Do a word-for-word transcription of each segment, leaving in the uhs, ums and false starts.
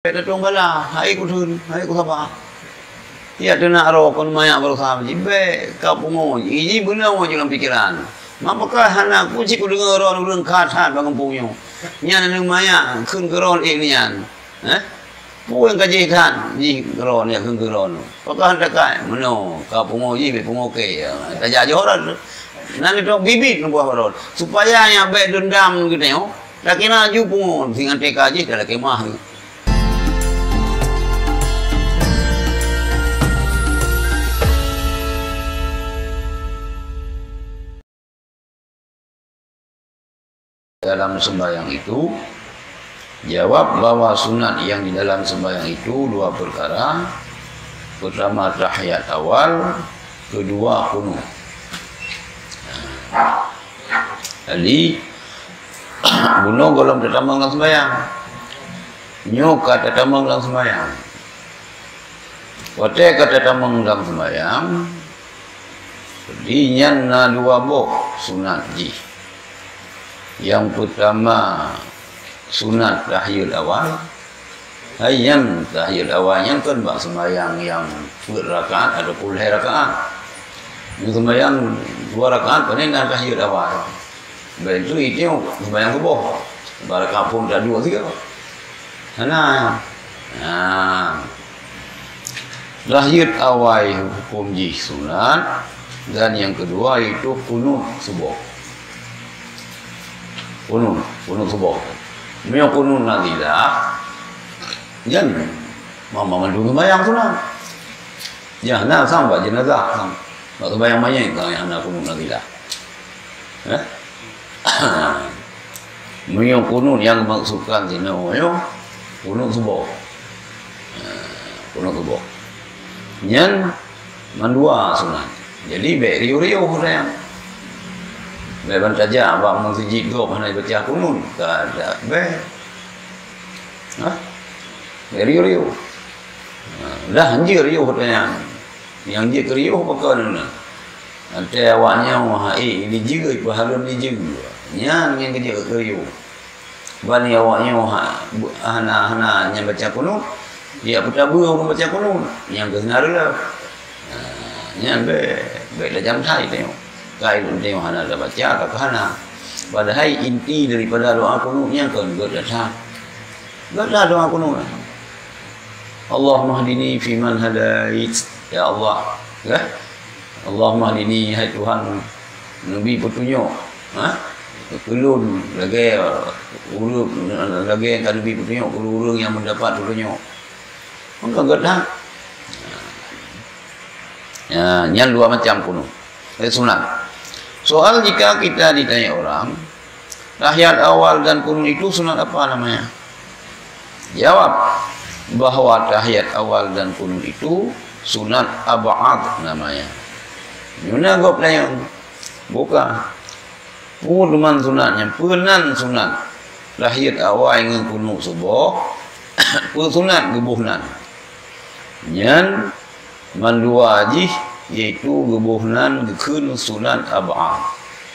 Bék tatong bala, hai kutheun, hai kusaba. Ya teunak roh kon manyak baroesa jih, bék ka pungo jih, jih beuna jih lam pikeran. Mak peugah hana ku cit kudeungoe droe ureueng kha that bak gampông nyoe. Nyan aneuk manyak kheun keu droe ék nyan. Eh? Peue nyang ka jih that jih droe nyan kheun keu droe. Peugah takai meunoe ka pungo jih, bék pungo kée. Tajak johor nan itu bibit nubuah baroe. Supaya nyan bék dendam geutanyoe. Lakée na ju pungo singan T K jih dalam kemah tu. Dalam sembahyang itu, jawab bahwa sunat yang di dalam sembahyang itu dua perkara. Pertama tahiyat awal, kedua qunut. Jadi, bunoe gohlom tatamong lam sembahyang. Nyoe ka tatamong lam sembahyang. Watée ka tatamong lam sembahyang, di nyan na dua boh sunat jih. Nyang peutama sunat tahiyat awal. Hai nyan tahiyat awal nyan kon bak sembahyang nyang peuet rakaat ataupun lhée rakaat. Nyang sembahyang dua rakaat pané na tahiyat awal. Bah itu, itu sembahyang suboh. Bah rakaat phon taduek sigoe. Hana. Nah. Tahiyat awai huköm jih sunat, dan nyang keudua yaitu kunut suboh. Kunut, kunut suboh. Meunyoe kunut nazilah, nyan ma-, ma-, mandum seumayang sunat. Nyan na sang bak jenazah, sang bak seumayang manyét, sang nyang hana kunut nazilah. Eh? Meunyoe kunut nyang geumaksudkan sinoe nyoe, kunut suboh. Eh, kunut suboh. Nyan mandua sunat. Jadi, bék riôh-riôh nyan. Bék ban tajak bak meuseujid gob hana jibaca kunut. Ka, ka, bék. Hah? Bék riôh-riôh. Ha, dah jeuet riôh nyan. Nyang jeuet keu riôh pakon na. Watée awak nyoe hai, dijeuet, peuhalon dijeuet. Nyan nyang geujeuet keu riôh. Ban awak nyoe ha-, bu-, hana, hana nyang baca kunut, ya peutabeu ureuëng baca kunut, nyang keuh na reuloh. Ha, nyan bék, bék tajam that tanyoe. Kai lôn tanyoe hana tabaca, ka keuh hana. Padahai inti daripada doa kunut nyan kon gét that. Gét that doa kunut. Allahummahdini fiman hadait. Ya Allah, ya. Allahummahdini, hai Tuhan, neubi peutunyok, ha? Keu lôn lagée ureuëng, lagée ka neubi peutunyok keu ureuëng nyang meudapat peutunyok. Maka gét that. Ya, nyan dua macam kunut. Eh, sunat. Soal jika kita ditanya orang, tahiyat awal dan kunut itu sunat apa namanya? Jawab bahwa tahiyat awal dan kunut itu sunat ab'ad namanya. Nyoe na gob tanyong. Buka. Peue teuma sunat nyan? Peue nan sunat? Tahiyat awai ngon kunut suboh. Peue sunat geuboh nan? Nyan mandua jih, yaitu geuboh nan geukheun sunat ab'ad.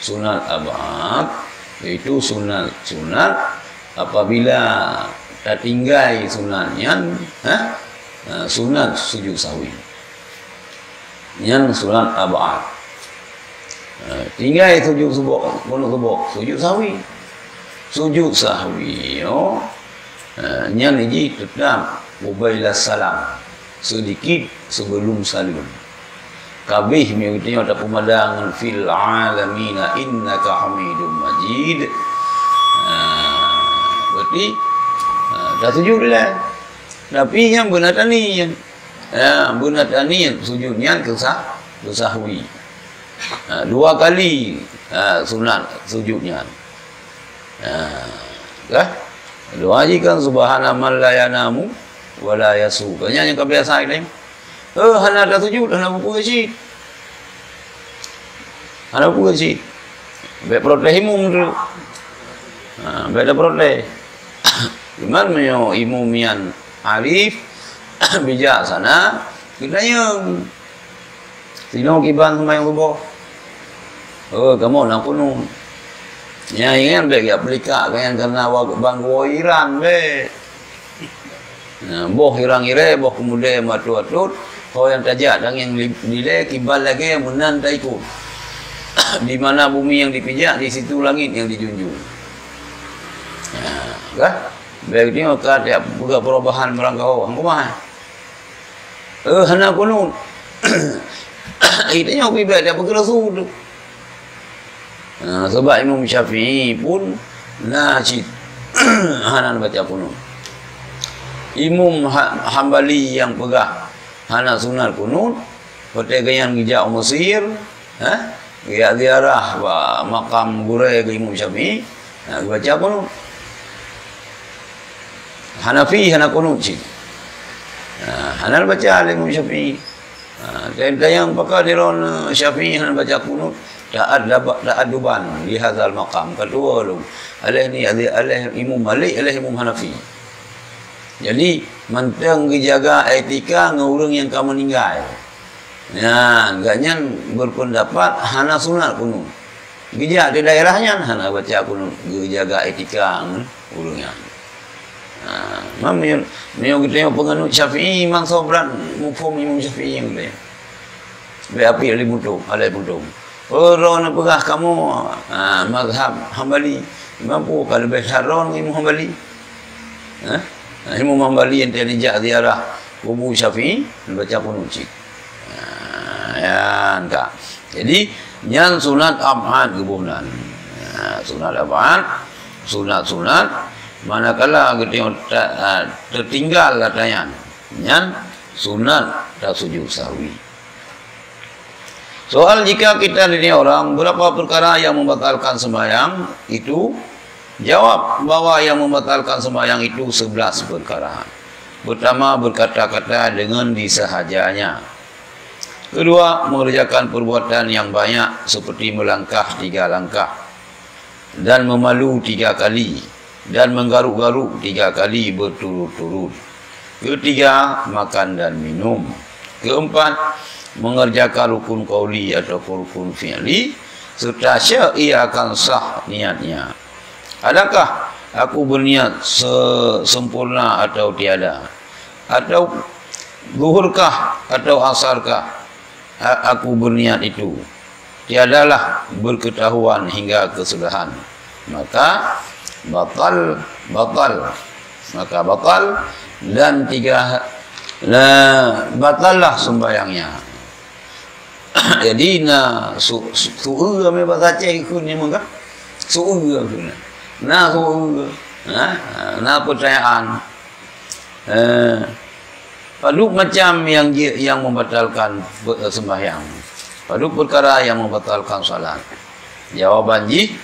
Sunat ab'ad, yaitu sunat-sunat apabila tatinggai sunat nyan, ha? Ha, sunat sujud sahwi. Nyan sunat ab'ad. Ha, tinggai sujud suboh, kunut suboh, sujud sahwi. Sujud sahwi, yo. Ha, nyan jih teutap qubailas salam, sedikit sebelum saleuem. Ka abéh meunyoe geutanyoe tapeumada ngon fil alamina innaka hamidum majid. Ha, berarti, ha, tasujud ilai. Tapi nyang beuna taniet. Ya, beuna taniet sujud nyan keu sah-, keu sahwi. Ha, dua kali, ha, sunat sujud nyan. Ha, kah? Doa jih kan, "Subhana man la yanamu wa la yasu." Kan nyan nyang ka biasa kita. Eh, hana tasujud, hana buku cit. Hana buku cit. Bék protes imum tu. Ha, bék taprotes. Cuman meunyoe imum nyan arif, bijaksana, geutanyong. Sinoe kiban seumayang suboh. Oh, kamoe na kunut. Nyang ingat bék jak peulikak keu nyang keunan wa-, ban geuwoe Iran bék. Nah, boh hirang-hirée, boh keumudée meuatot-atot, ho nyang tajak dan nyang li-, dilée kiban lagée meunan taikot. Di mana bumi nyang dipijak, di situ langét nyang dijunjung. Nah, kan? Bèk geutanyoe ka tajak peugah perubahan meurangkaho, han keumah. Eh, hana kunut. Geutanyoe pih bèk tajak peugah rasul tu. Ha, sabab Imam Syafi'i pun na cit hana baca kunut. Imam Ha-, Hambali nyang peugah hana sunat kunut, watée gobnyan geujak u Mesir, ha, geujak ziarah bak makam gurée geuh Imam Syafi'i, ha, geubaca kunut. Hanafi hana kunut cit. Ha, hana baca lé Imam Syafi'i. Ha, dan nyang pakon droeneuh Syafi'i hana baca kunut, ta'addaba-, ta'adduban li hadzal maqam, ka tuwoe lom. Aléh ni, aléh, aléh Imam Malik, aléh Imam Hanafi. Jadi, mantong geujaga etika ngon ureuëng nyang ka meuninggai. Nyan, gobnyan berpendapat hana sunat kunut. Geujak di daerah nyan, hana baca kunut, geujaga etika ngon ureuëng nyan. Ha, mam meunyoe, meunyoe geutanyoe peunganut Syafi'i, memang soe brat muphom Imam Syafi'i nyang geutanyoe. Bèk apik lé muphom, alai muphom. Oh, droeneuh peugah kamoe, ha, mazhab Hambali. Mampu ka leubeh that droeneuh Imam Hambali. Ha? Imam Hambali nyang teuka jak ziarah kubu Syafi'i, baca kunut cit. Ha, nyan ka. Jadi, nyan sunat ab'ad geuboh nan. Ha, sunat ab'ad, sunat-sunat, manakala geutanyoe ta-, ha, teutinggal ata nyan, nyan sunat tasujud sahwi. Soal, jika kita ditanya orang, berapa perkara yang membatalkan sembahyang itu? Jawab bahwa yang membatalkan sembahyang itu sebelas perkara. Pertama, berkata-kata dengan disahajanya. Kedua, mengerjakan perbuatan yang banyak seperti melangkah tiga langkah dan memalu tiga kali dan menggaruk-garuk tiga kali berturut-turut. Ketiga, makan dan minum. Keempat, mengerjakan rukun qauli atau rukun fi'li serta syak ia akan sah niatnya. Adakah aku berniat se-, sempurna atau tiada? Atau zuhurkah atau asarkah a-, aku berniat itu? Tiadalah berketahuan hingga kesudahan. Maka batal, batal. Maka batal dan tiga, la, batallah sembahyangnya. Jadi na su-, su-, su'eu amai bahasa Aceh kheun nyan meuga. Su'eu kheun. Na su'eu. Ha? Na pertanyaan. Eh, padub macam nyang ji-, nyang membatalkan be-, sembahyang. Padub perkara nyang membatalkan salat. Jawaban jih,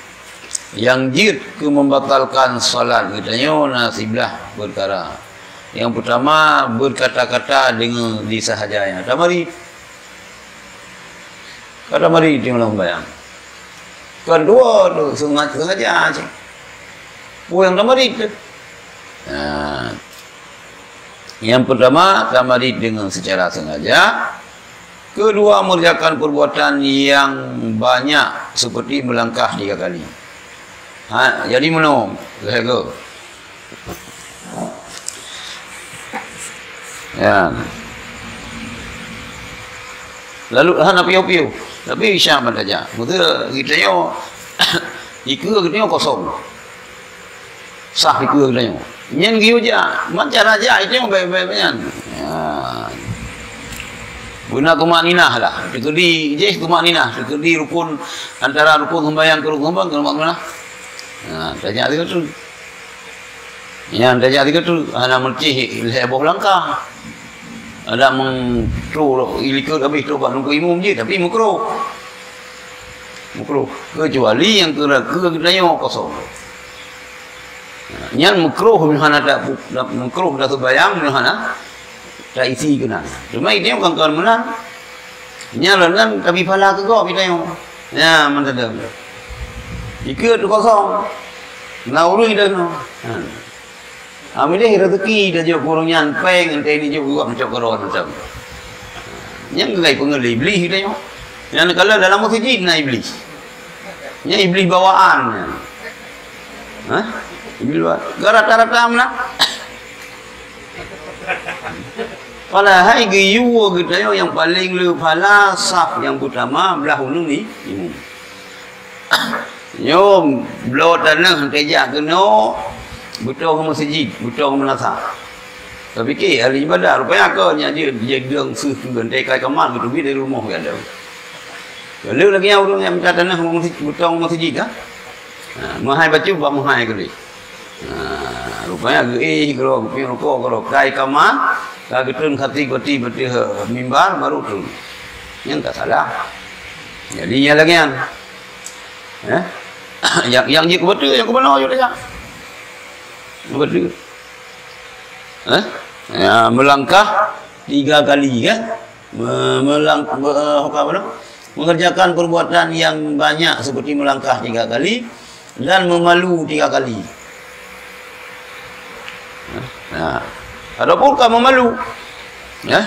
nyang jeuet keu membatalkan salat geutanyoe na siblaih perkara. Nyang peutama, berkata-kata dengan disahajanya. Tamarit. Ka tamarit teungoh lam sembahyang. Keudua tu, sengaja, sengaja cit. Peue nyang tamarit tu? Nah, yang pertama, tamarit dengan secara sengaja. Kedua, mengerjakan perbuatan yang banyak seperti melangkah tiga kali. Ha, jadi meunoe, lhèe go. Ya. Lalu hana piôh-piôh. Tapi Isya ban tajak. Maksud geutanyoe, ikeue geutanyoe kosong. Sah ikeue geutanyoe. Nyan geuyue jak. Man cara jak itu nyang baik-baik nyan. Ya. Guna tumakninah lah. Teukeudi jih tumakninah. Teukeudi rukun, antara rukun sembahyang keu rukun sembahyang keu tumakninah. Nah, tajak sigoe tu. Nyan tajak sigoe tu, hana meucih lhèe boh langkah. Ada meutrôh i likot habéh trôh bak teungku imum jih, tapi meukroh. Meukroh. Keucuali nyang keu, keu geutanyoe kosong. Nyan meukroh, hana ta-, meukroh taseumbahyang, hana taisi keunan. Cuma geutanyoe kon, kon meunan. Nyan lôn nan tapi pahala keu gob geutanyoe. Nyan mantong. Ikeue tu kosong. Na ureueng dah nyoe. Ha. Amileh rezeki dah jok ureueng nyan péng, entah ini jok geuwak mencok keudroe macam. Nyan geulai peungeuleuh Iblih geutanyoe. Nyan kalau dalam meuseujid na Iblih. Nyan Iblih bawaan nyan. Hah? Iblih bawaan. Ka rata-rata meunan. Padahai geuyue geutanyoe nyang paleng le phala saf nyang peutama blah uneuen ni imum. Nyoe bloe tanoh teuh jak keunoe, beutôi ngon meuseujid, beutôi ngon meunasah. Tapike ahli ibadah, rupanya kon nyan jeuet jidong seuh keu geuntée kai kamat geuteubiet dari rumoh geuh. Lheueh lagée nyan ureuëng nyang mita tanoh ngon meuseujid, beutôi ngon meuseujid, ha? Ha, meuhai bacut bak meuhai keudeh. Ha, rupanya geuéh keudroe, geupiep rukok keudroe, kai kamat, ka geutreun khatib-khatib ateueh mimbar, baru treun. Nyan ka salah. Jadi, nyan lagée nyan. Eh? Nyang, nyang jeuet keu beutôi, nyang keu bunoe jeuet lagée nyan. Beutôi. Eh? Ya, melangkah tiga kali, kan? Me-, melang-, me-, apa nama? Mengerjakan perbuatan yang banyak seperti melangkah tiga kali dan memalu tiga kali. Nah, ataupun ka memalu. Ya.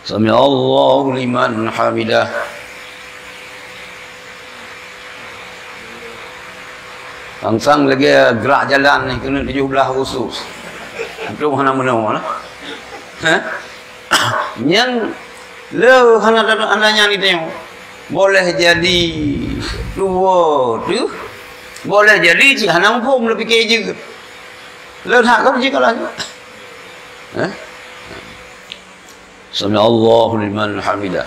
Sami Allahu liman hamidah. Sang-sang lagée gerak jalan ni keuneuk tujoh blaih Agustus. Untung hana meunoe lah. Hah? Nyan le hana, hana nyan itu. Boleh jadi tuwo tu, boleh jadi cit hana muphom le pike jeuet. Le hak kau jeuet lah. Hah? Sami Allahu liman hamidah.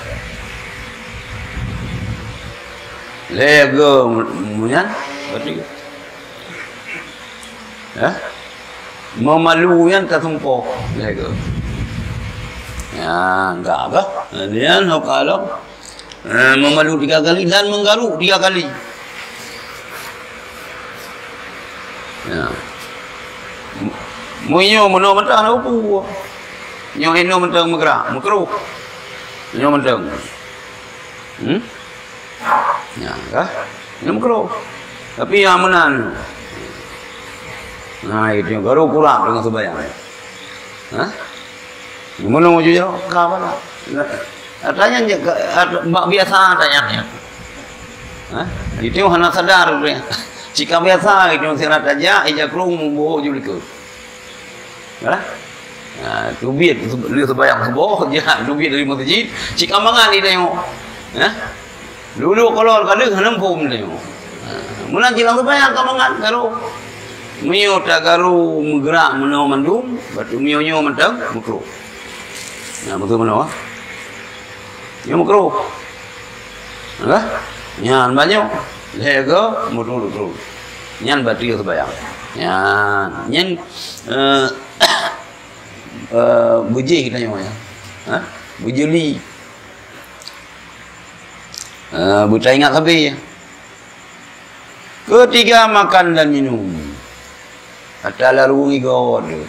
Lhée go mu-, munyan, berarti. Ya? Memalu nyan tasumpoh, lhée go. Ya, enggak apa? Kemudian, kalau Eh, memalu tiga kali dan menggaruk tiga kali. Ya. Meunyoe meunoe mantong hana peue. Nyoe inoe mantong meugerak, meukruh. Nyoe mantong. Hmm? Ya, kah? Nyoe meukruh. Tapi nyang meunan. Nah, itu garuk kurang dengan sembahyang. Hah? Meunoe jujur ka bala. Tanya je, bak biasa tanya. Hah? Itu hana sadar tu. Cika biasa itu sira tajak ija krung buho ju likot. Hah? Nah, tubiet le sembahyang suboh, jak tubiet dari masjid, cika mangan di tengok. Hah? Luluk kolor ka deuh hana muphom teuh. Ha, meunan cit lam sembahyang ka mangat garu. Meunyoe tagaru meugerak meunoe mandum, berarti meunyoe nyoe mantong meukruh. Nah, beutôi meunoe. Nyoe meukruh. Hah? Nyan banyoe. Lhée go meutuluk-tuluk. Nyan bateue sembahyang. Nyan, nyan, eh, eh, beujih geutanyoe nyan. Hah? Beujeli. Ah, beutaingat sabe. Ketiga, makan dan minum. Ata larueng igoe tu.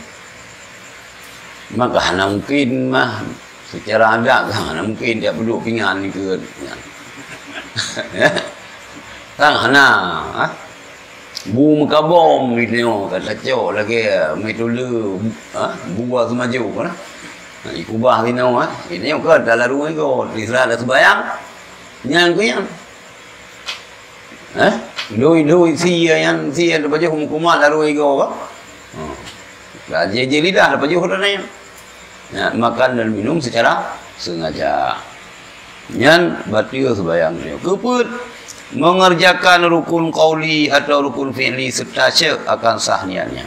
Maka hana mungkin mah, secara adat hana mungkin tiep peuduek pingan ikot. Kan hana, ha? Bu meukabom geutanyoe ka tacok lagée meutuleue, ha, bu seumaju, ha. Ikubah sinoe, ha. Geutanyoe ka talalu igoe, tisra dah sembahyang. Nyan keu nyan. Ha? Dui-dui sie nyan, sie tapajoh huköman lalu igoe ka. Ha. Ka jih-jih lidah tapajoh dah nyan. Ya, makan dan minum secara sengaja. Nyan bateue sembahyang nyoe. Keupeue? Mengerjakan rukun qauli atau rukun fi'li serta syek akan sah niatnya.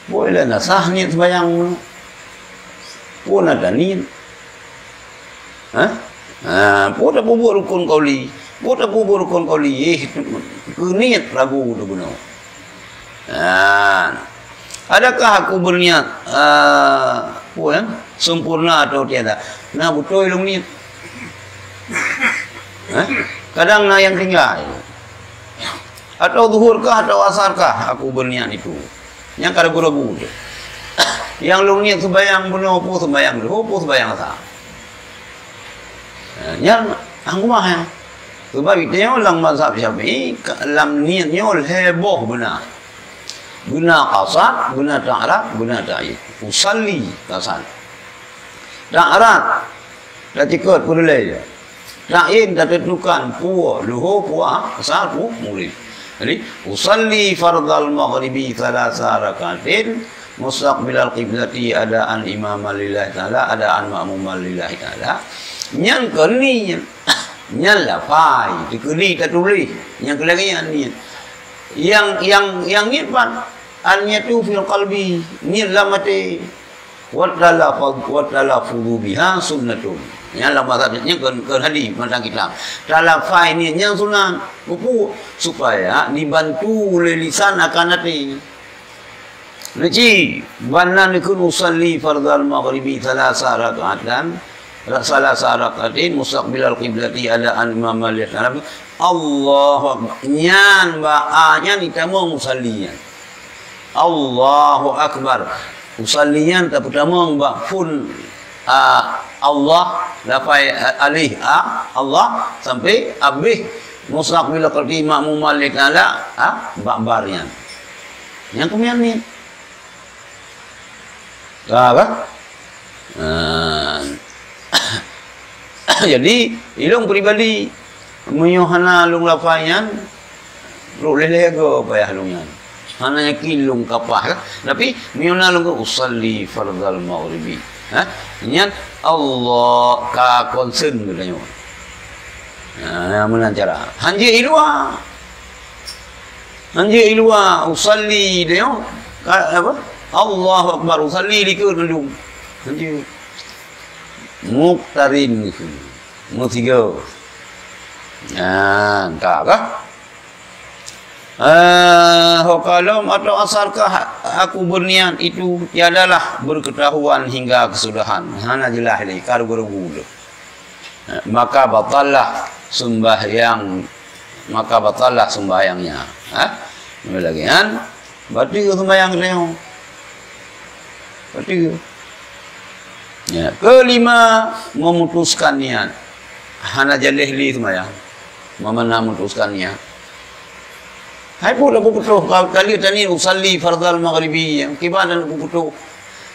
Boleh lah sah niet sembahyang. Pun ada niet. Ha? Ha, pun ada peubuet rukun qauli. Pun ada peubuet rukun qauli. Eh, keu niet ragu tu guna. Ha. Adakah aku berniat, ah, apa ya, sempurna atau tiada? Nah, beutôi lôn niet. Ha? Kadang na nyang tinggai. Atau zuhur kah atau asar kah aku berniat itu. Nyang ka ragu-ragu tu. Nyang lôn niet sembahyang bunoe pun sembahyang zuhur pun sembahyang asar. Ha, nyan hang kumaha nyan. Sebab itu lam mazhab Syafi'i, ka-, lam niet nyoe lhée boh beuna. Beuna qasad, beuna ta'rad, beuna ta'yin. Usalli qasad. Ta'rad, tacikot peureulée. Ta'yin, tatentukan peue luhur, peue asar, peue maghrib. Jadi, usalli fardhal maghribi thalatha rakaatin Mustaqbilal qiblati adaan imaman lillahi ta'ala, adaan ma'muman lillahi ta'ala. Nyan kon niet. Nyan lafai, teukeudi tatuléh. Nyan keu lagée nyan niet. Nyang, nyang, nyang niet pat, an-niyatu fil qalbi, niet lam até. Wa talafaz-, wa talaffuzu biha sunnatun. Nyan lam mazhab nyan kon, kon hadis mantong kitab. Talafai niet nyan sunat. Peue? Supaya dibantu lé lisan akan até. Neuci, ban na neukheun usalli fardhal maghribi tsalasa rak'atan, ra-, tsalasa rak'atin mustaqbilal qiblati adaan imaman lil, Allahu Akbar. Nyan bak a nyan itamong usalli nyan. Allahu Akbar. Usalli nyan tapeutamong bak phon, a, Allah, lafai, a, alif a, Allah, sampai abéh mustaqbilal qiblati ma'muman lil, a, bak bar nyan. Nyang keumian niet. Ka, ka? Ah. Jadi, ilong pribadi, meunyoe hana lôn lafai nyan, rot lé-lé go payah lôn nyan. Hana yakin lôn kapah, ka? Tapi, meunyoe na lôn usalli fardhal maghribi. Ha? Nyan Allah ka concern geutanyoe. Ha, meunan cara. Hanjeuet i luwa. Hanjeuet i luwa, usalli, dia, ka, apa? Allahu Akbar, usalli likot mandum. Hanjeuet. Muqtarin. Meusigoe. Nah, entah kah? Eh, ho kalom atau asarkah aku berniat itu tiadalah berketahuan hingga kesudahan. Hana jeulaih lé, ka rugu-rugu lé. Maka batallah sembahyang, maka batallah sembahyangnya. Ha? Lagée nyan, bateue sembahyang geutanyoe. Bateue. Ya, kelima, memutuskan niat. Hana jaleh lé sembahyang. Meumana memutuskan niat. Hai peue tapeuputôh, ka, ka lheueh taniet usalli fardhal maghribi, kiban tapeuputôh.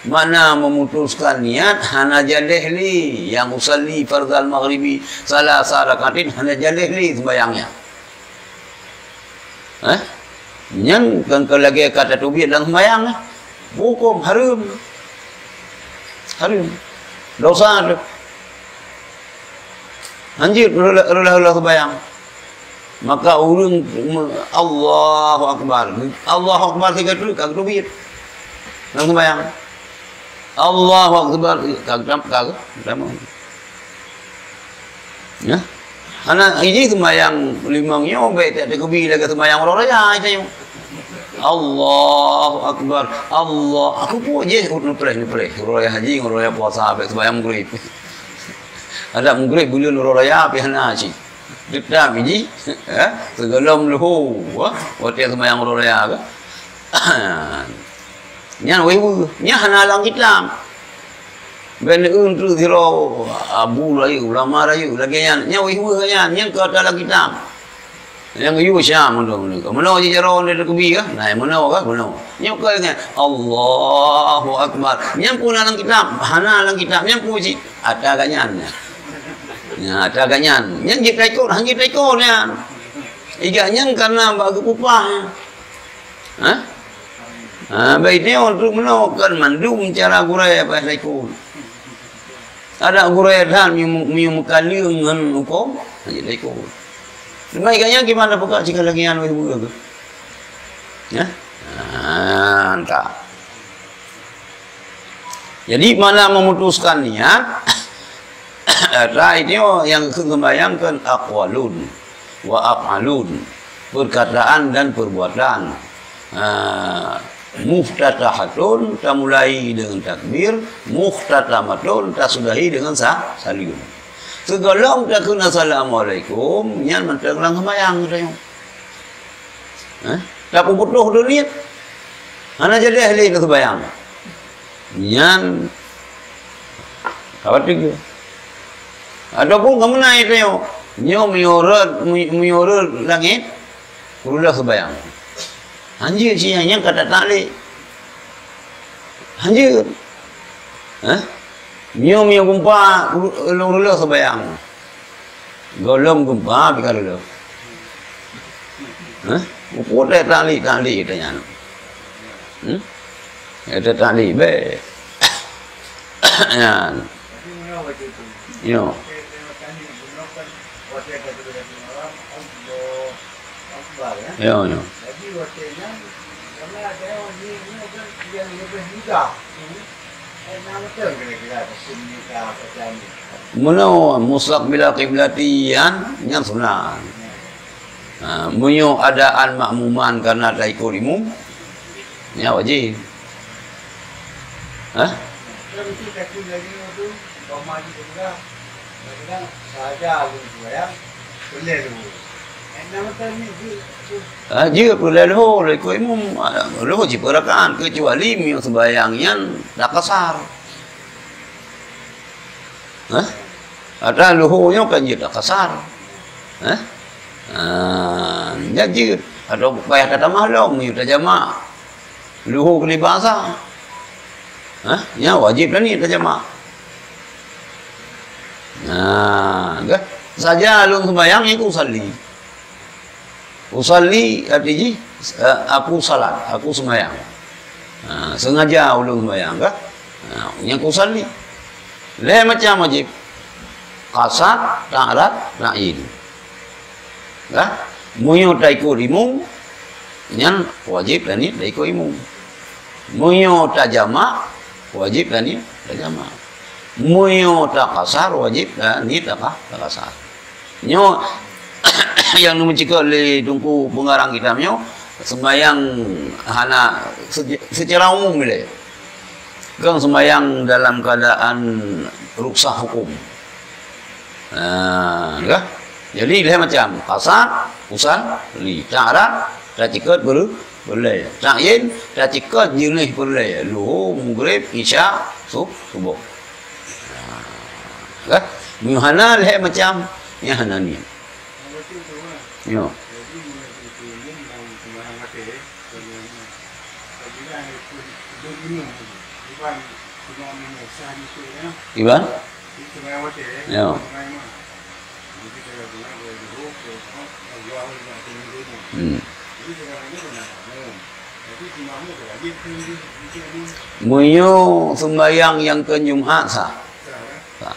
Makna memutuskan niat hana jaleh lé, nyang usalli fardhal maghribi tsalasa rak'atin hana jaleh lé sembahyang nyan. Eh? Nyan kan ka lagée ka tateubiet lam sembahyang, eh? Huköm hareuem. Hareuem. Dosa tu. Hanjeuet reulah-reulah sembahyang. Maka ureuëng me-, Allahu Akbar. Allahu Akbar sigoe treuk ka geuteubiet. Lam sembahyang. Allahu Akbar ka geutam-, ka geutam-. Ya. Hana iji sembahyang limong nyoe bèk tak teukeubie lagèe sembahyang uroe raya ita nyoe. Allahu Akbar. Allah. Aku pun jih neupreh-neupreh. Uroe raya haji, uroe raya puasa, bèk sembahyang maghrib. Adak maghrib buleuen uroe raya pih hana cit. Teutap jih, eh, sigohlom leuhô, eh, watèe seumayang uroe raya ka. Nyan wéh-wéh, nyan hana lam kitab. Bèk neueu treuk sidroe abu rayeuk, ulama rayeuk, lagèe nyan, nyan wéh-wéh nyan, nyan ka ata lam kitab. Nyang geuyue Syam meunoe, meunoe. Meunoe jih jaroe nyan teukeubie kah? Nah, meunoe kah? Meunoe. Nyoe keuh ingat, Allahu Akbar. Nyan peue na lam kitab? Hana lam kitab. Nyan peue cit? Ata gobnyan nyan. Nyan ata gobnyan. Nyan jeuet taikot, han jeuet taikot nyan. Iga nyan karena bak geupeupah nyan. Hah? Ha, bèk nyoe treuk meunoe kan mandum cara gurèe payah taikot. Adak gurèe that meunyoe, meunyoe meukaleueng ngon hukôm, han jeuet taikot. Teuma iga nyan kiban tapeugah cit ka lagèe nyan wéh-wéh keuh. Ya? Ha, entah. Jadi, makna memutuskan niat, ata itu nyang keu sembahyang kan aqwalun wa af'alun, perkataan dan perbuatan. Ha, muftatahatun, tamulai dengan takbir, mukhtatamatun, tasudahi dengan sa-, saleuem. Sigohlom takheun assalamualaikum, nyan mantong lam sembahyang geutanyoe. Eh? Tapeuputôh dulu niet. Hana jaleh lé neuseumbahyang. Nyan ka bateue. Ataupun ka meunan tanyoe, nyoe meunyoe rot, meunyoe rot langét, reuloh seumbahyang. Han jeuet cit nyan, nyan ka tataklik. Han jeuet. Hah? Meunyoe, meunyoe geumpa, reu-, reuloh seumbahyang. Gohlom geumpa pih ka reuloh. Hah? Peue taklik-taklik tanyan. Hmm? Itu tadi, baik. Nyan. Yo. Yo, yo. Meunoe muslak bila kiblatian, nyan sunat. Ha, meunyoe adaan makmuman karena taikot imum, nyan wajib. Hah? Ah, jeuet peureulée leuhô lé ikot imum, ah, leuhô cit peurakaat, keucuali meunyoe seumayang nyan takasar. Hah? Ata leuhô nyoe kan jeuet takasar. Hah? Ah, nyan jeuet. Atau payah tatamah lom, meunyoe tajamak. Leuhô keu libasa. Hah? Nyan wajéb taniet tajamak. Nah, gah. Saja lôn seumayang, nyan keu usalli. Usalli, arti jih, eh, aku salat, aku seumayang. Ha, sengaja ulôn seumayang, gah. Ha, nyan keu usalli. Lhée macam wajéb. Kasar, ta'rad, ta'yin. Gah. Meunyoe taikot imum, nyan wajéb taniet taikot imum. Meunyoe tajamak, wajéb taniet tajamak. Meunyoe takasar, wajéb taniet taka-, takasar. Nyoe nyang neumeucikot lé Teungku peungarang kitab nyoe, seumayang hana seje-, seucara umum ilée. Kon seumayang dalam keuadaan ruksah hukum. Ha, gah. Jadi, lhée macam. Kasar, usalli. Ta'rad, tacikot peureulée. Ta'yin, tacikot jeuneh peureulée. Luhu, Maghrib, Isya, Sub-, Suboh. Ha, gah. Meunyoe hana lhée macam, nyan hana niet. Nyoe. Iban? Ya. Hmm. Meunyoe sumbayang nyang keu Jumat sah. Sah.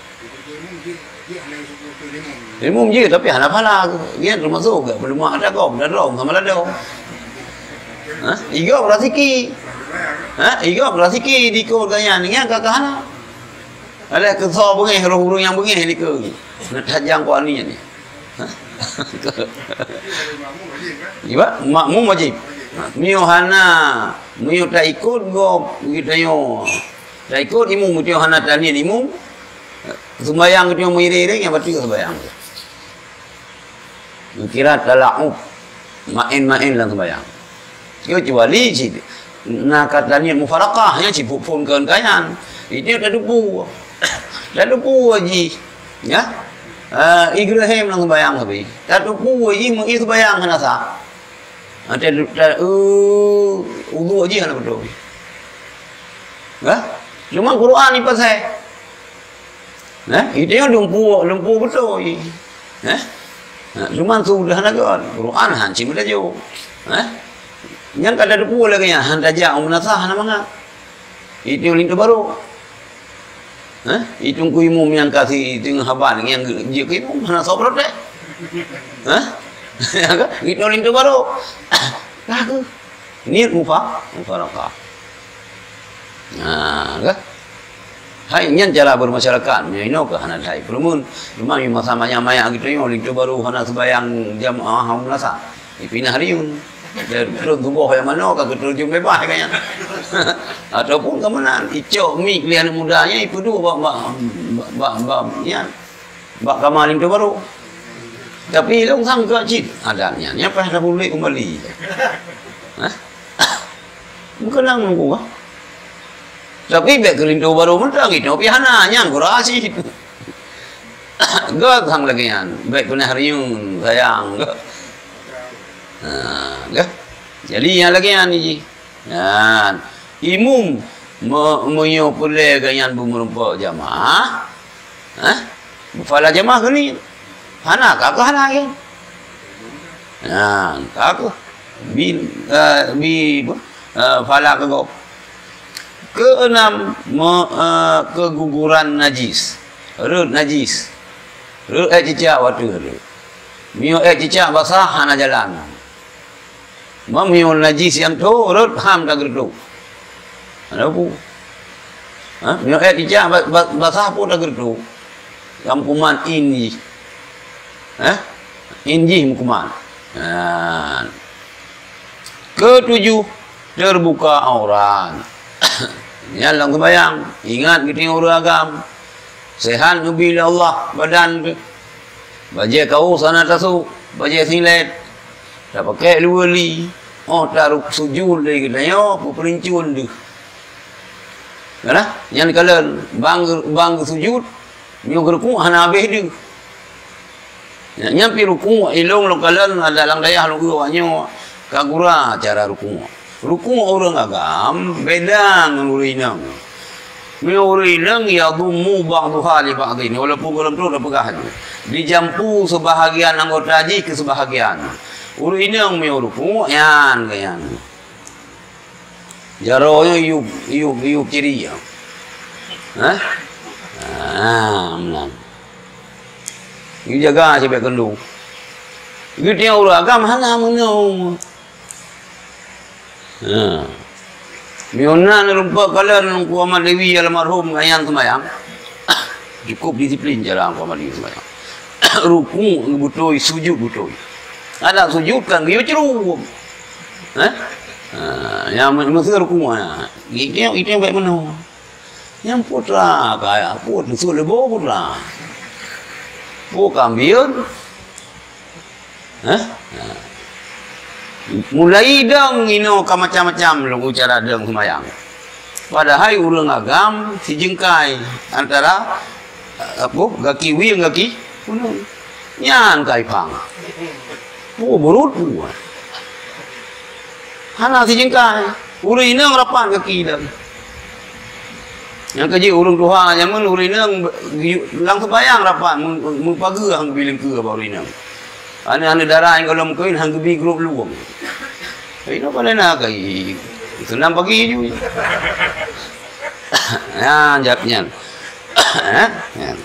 Imum jih, tapi hana pahala. Nyan teumasuk gak peuleumah ata gob, ata droe sama ladom. Ha? Igob rasiki. Ha? Igob rasiki di kol ganyan. Nyan ka, ka hana. Alah keusoe beungéh, roh ureueng nyang beungéh di keu. Tajang kok ni ni. Ha? Iba, makmum wajib. Meunyoe hana, meunyoe taikot gob geutanyoe. Taikot imum, meunyoe hana taniet imum, sumbayang geutanyoe meuiréng-iréng, nyang bateue sumbayang. Geukira talaub, maén-maén lam sumbayang. Keucuali cit na ka taniet mufarakah, nyan cit phon-phon keu kayaan. Itu tateupeue. Tateupeue jih, ya. Ah, Ibrahim lam sumbayang tapi. Tateupeue jih meu sumbayang hana sah. Ate ta-, eh, udhu jih hana beutôi. Hah? Cuma Quran ipasai. Nah, itu yang lumpu, lumpu beutôi. Hah? Nah, cuma sudah hana geuan. Quran han cit beutôi. Hah? Nyang kada depu lagée nyan, han tajak u meunasah hana mangat. Itu linto baru. Hah? Itu ku imum nyang kasih itu haban nyang jeuet ku imum hana soe protes. Hah? Itu linto baru. Lagu. Niet mufa-, mufarakah. Nah, kan? Hai, nyan cara bermasyarakat. Meunyoe inoe keuh hana hai peureumeun. Cuma di masa maya-maya gitu nyoe, linto baru hana sembahyang jamaah meunasah. Ipinah riun. Dari turun tuboh yang mana ka keuterjun bebas kan nyan. Ataupun ke mana, icok mi keulian muda nyan, ipeuduek bak, bak, bak, bak, bak, nyan. Bak kama linto baru. Tapi lôn sangka cit adat nyan, nyan payah tapuléh kembali. Hah? Meukeunong nunggu kah? Tapi bék keu linto baru mantong, itu pih hana, nyan kurasi. Gét sang lagée nyan, bék peunah riun, sayang. Ha, gét. Jadi, nyang lagée nyan jih. Nyan, imum me-, meunyoe peureulée gobnyan beumeurumpok jamaah, hah? Beuphala jamaah keuneuk. Hana ka keuh hana kan? Nyan, ka keuh. Bi, eh, bi, eh, phala keu gob. Keuenam, me-, eh, keguguran najis. Rot najis. Rot ék cicak watèe rot. Meunyoe ék cicak basah hana jalan. Meunyoe najis nyang tho rot ham tageureutok. Hana peue. Ha? Meunyoe ék cicak ba-, ba-, basah peue tageureutok. Nyang kuman in jih. Ha? In jih meukuman. Ha. Ketujuh, terbuka aurat. Nyan lam seumayang, ingat geutanyoe ureueng agam. Sehat neubi lé Allah badan teuh. Bajèe kaos hana tasôk, bajèe silet. Tapakèk luweue li, 'oh tarôk sujud lé geutanyoe peupeulincon deuh. Nah, nyan kalon bang, bang geusujud, nyoe geurukuk hana habéh deuh. Nyan pih rukuk ilôn lôn kalon lam dayah lôn geuh awaknyoe ka gura cara rukuk. Rukuk ureueng agam beda ngon ureueng inong. Meunyoe ureueng inong yadhummu ba'dhuha li ba'dhin, walaupun gohlom trok tapeugah nyoe, dijampu seubahagian anggota jih keu seubahagian. Ureueng inong meunyoe rukuk nyan keu nyan. Jaroe nyoe yub, yub, yub ciri nyoe. Hah? Ah, meunan. Yub jaga sibèk keuneuk. Geutanyoe ureueng agam hana meunoe. Ha. Meunyoe na neureumpok kalon Teungku Ahmad Dewi almarhum nyan seumayang. Cukup disiplin cara Teungku Ahmad Dewi seumayang. Rukuk beutôi, sujud beutôi. Adak sujud kan geuyue cruek. Eh? Ha, nyang me-, meuseu rukuk, ha. Itu, itu yang baik meunoe. Nyang putra kaya, put, su lebo putra. Pu kambion. Hah? Ha. Mulai dong inoe ka macam-macam lôn cara dong seumayang. Padahai ureueng agam sijeungkai antara, apa, gaki wie ngon gaki punong. Nyan kai pang. Pu beurut pu. Hana sijeungkai. Ureueng inong rapat gaki dong. Nyang keujeuet ureueng tuha jameun ureueng inong lam seumayang rapat meu-, meupageue han geubi leungkeu bak ureueng inong. Aneuk-aneuk dara nyang gohlom keuin han geubi grob luwong. Inoe palena kai seunang pagi ju. Nyan jak nyan. Eh? Nyan.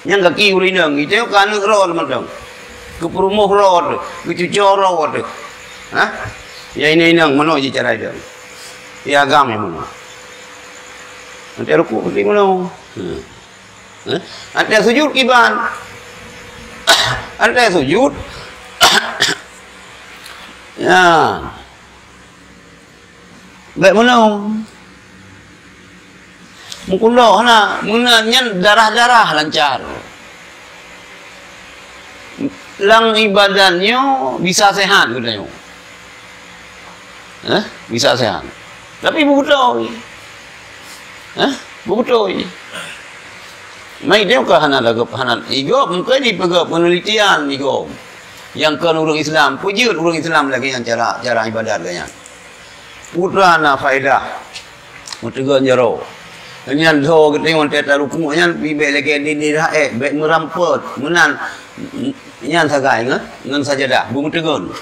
Nyang gaki ureueng inong, itu ka aneuk droe mantong. Keu peurumoh droe teuh, keu cucoe droe teuh. Hah? Ya inong-inong, meunoe jih cara idong. Ya agam ya meunoe. Nanti rukuk nanti meunoe. Hmm. Eh? Nanti sujud kiban. Nanti sujud. Ya. Bèk meunoe. Meukulok hana, meunan nyan darah-darah lancar. Lam ibadat nyoe bisa sehat geutanyoe. Eh, bisa sehat. Tapi beubeutôi. Eh, beubeutôi. Mai dia ka hana lagèe hana igop, mungkin dipeugah penelitian igop. Nyang kon ureueng Islam, peujeuet ureueng Islam lagèe nyan cara, cara ibadat lagèe nyan. Putra na faedah. Meuteugon jaroe. Nyan dho geutanyoe watèe tarukuk nyan pih bèk lagèe di, di raék, bèk meurampot. Meunan, nyan sagai ngon, ngon sajadah, beumeuteugon.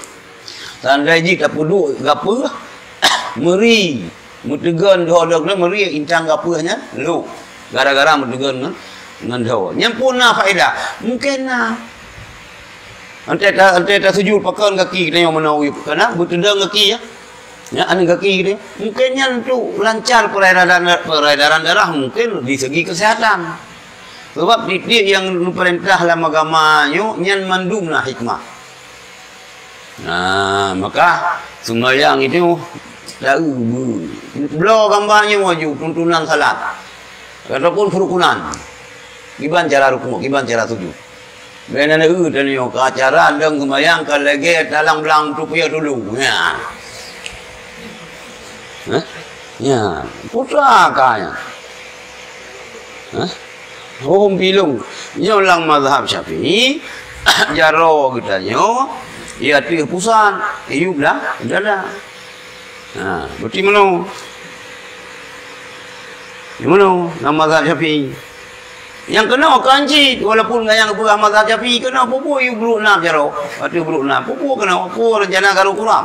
Tandai jih tapeuduek gapeuh, meuri. Meuteugon dho dok nyan meuri, intang gapeuh nyan lhok. Gara-gara meuteugon ngon, ngon dho. Nyan pun na faedah. Mungken na. Antée ta-, antée tasujud pakon gaki geutanyoe meunoe, kana beuteudong gaki, ya. Ya, aneuk gaki geutanyoe. Mungken nyan untuk lancar peredaran, peredaran darah mungken di segi kesehatan. Sebab tiep-tiep nyang neupeurintah lam agama nyoe, nyan mandum na hikmah. Nah, maka sumbayang itu taeu beu-, bloe gambar nyoe aju tuntunan salat ataupun kerukunan. Kiban cara rukuk, kiban cara sujud. Bèk na eu tanyoe ka cara dong sumbayang ka lagèe talang blang tupie tulu. Nya. Hah? Nya, putra ka nya. Hah? Hom pilong. Nyoe lam mazhab Syafi'i, jaroe geutanyoe, ya teuh pusat, iyup dah dada. Ha, berarti meunoe. Meunoe, lam mazhab Syafi'i. Nyang keunoe kan cit, walaupun gayang peugah mazhab Syafi'i keunoe, peue-peue iyup brok nam jaroe. Ateueh brok nam, peue-peue keunoe, peue rencana garu kuram.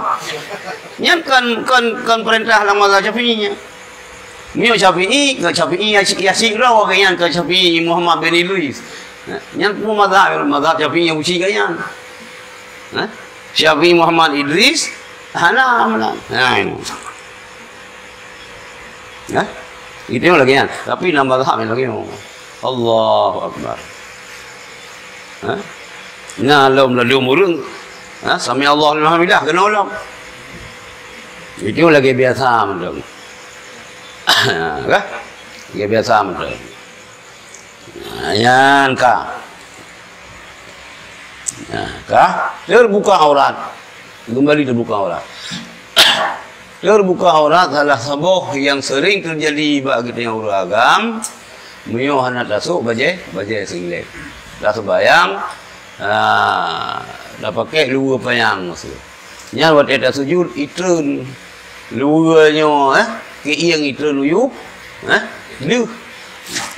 Nyan kan, kan, kan peurintah lam mazhab Syafi'i nyan. Meunyoe Syafi'i, keu Syafi'i Yasyik, Yasyik droe geuh nyan, keu Syafi'i Muhammad bin Idris. Nyan peue mazhab, mazhab Syafi'i nyang uji geuh nyan. Ha? Syafi'i Muhammad Idris, hana meunan. Ha, ini. Ha? Itu lagèe nyan. Tapi nambah mazhab lagèe nyoe. Allahu Akbar. Ha? Nah, lom ladôm ureueng. Ha? Sami Allahu liman hamidah, keunoe lom. Itu lagèe biasa mantong. Kah? Lagèe biasa mantong. Nah, nyan ka. Nah, ka. Terbuka aurat. Kembali terbuka aurat. Terbuka aurat salah saboh nyang sering terjadi bak geutanyoe ureueng agam, meunyoe hana tasôk bajèe, bajèe singlet. Taseumayang, ah, tapakèk luweue panyang maksud. Nyan watèe tasujud, itreun luweue nyoe, eh, keuieng itreun u yup, eh, deuh.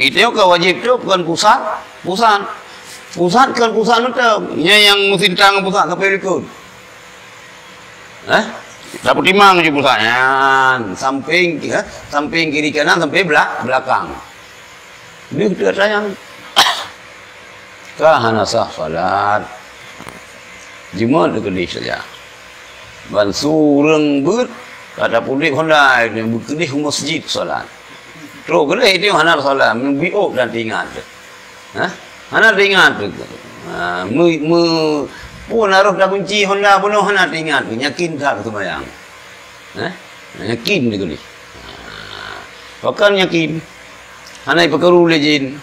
Geutanyoe ka wajéb tôb kon pusat, pusat. Pusat kon pusat mantong. Nyan nyang meusintang pusat sampoe likot. Eh? Tapeutimang ju pusat nyan, sampéng, eh, sampéng kiri kanan sampoe bela-, belakang. Deuh teuka tanyong. Ka hana sah salat. Jeuet teukeudeh saja. Ban su ureueng beuet ka tapeuduek honda beukeudeh u masjid salat. Trok keudeh itu hana salat, meubiôk dan teuingat. Hah? Hana teuingat tu. Ha, me, me, pun harôh takunci honda bunoe hana teuingat tu, yakin that seumayang. Hah? Yakin tu keudeh. Ha. Pakon yakin? Hana ipeukaru lé jin,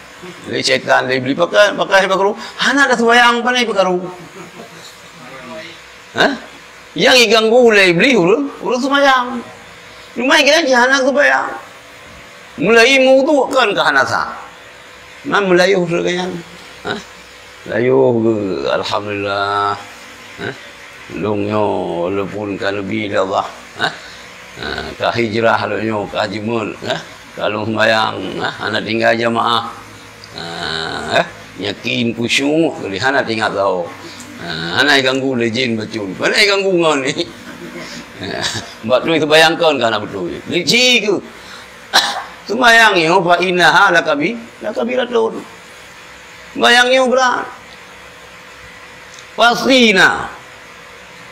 lé syaitan, lé iblih. Pakon, pakon ipeukaru? Hana taseumayang, pane ipeukaru? Hah? Nyang iganggu lé iblih ureueng, ureueng seumayang. Cuma kira jih hana seumayang. Mulai meuwudu kan ka hana sah. Man meulayeue lagèe nyan. Hah? Layeue geu-, alhamdulillah. Hah? Lôn nyoe walaupun ka neubi lé Allah. Hah? Ha, ka hijrah lôn nyoe, ka jeumeut, hah? Ka lôn seumayang, hah? Hana tinggai jamaah. Ha, eh? Yakin khusyuk, hana teuingat saho. Ha, hana iganggu lé jin bacut. Hana iganggu ngon ni. Ha, bak tu seumayang kon ka hana beutôi. Licik keu. Seumayang nyoe fa innaha lakabi-, lakabiratun. Seumayang nyoe brat. Pasti na.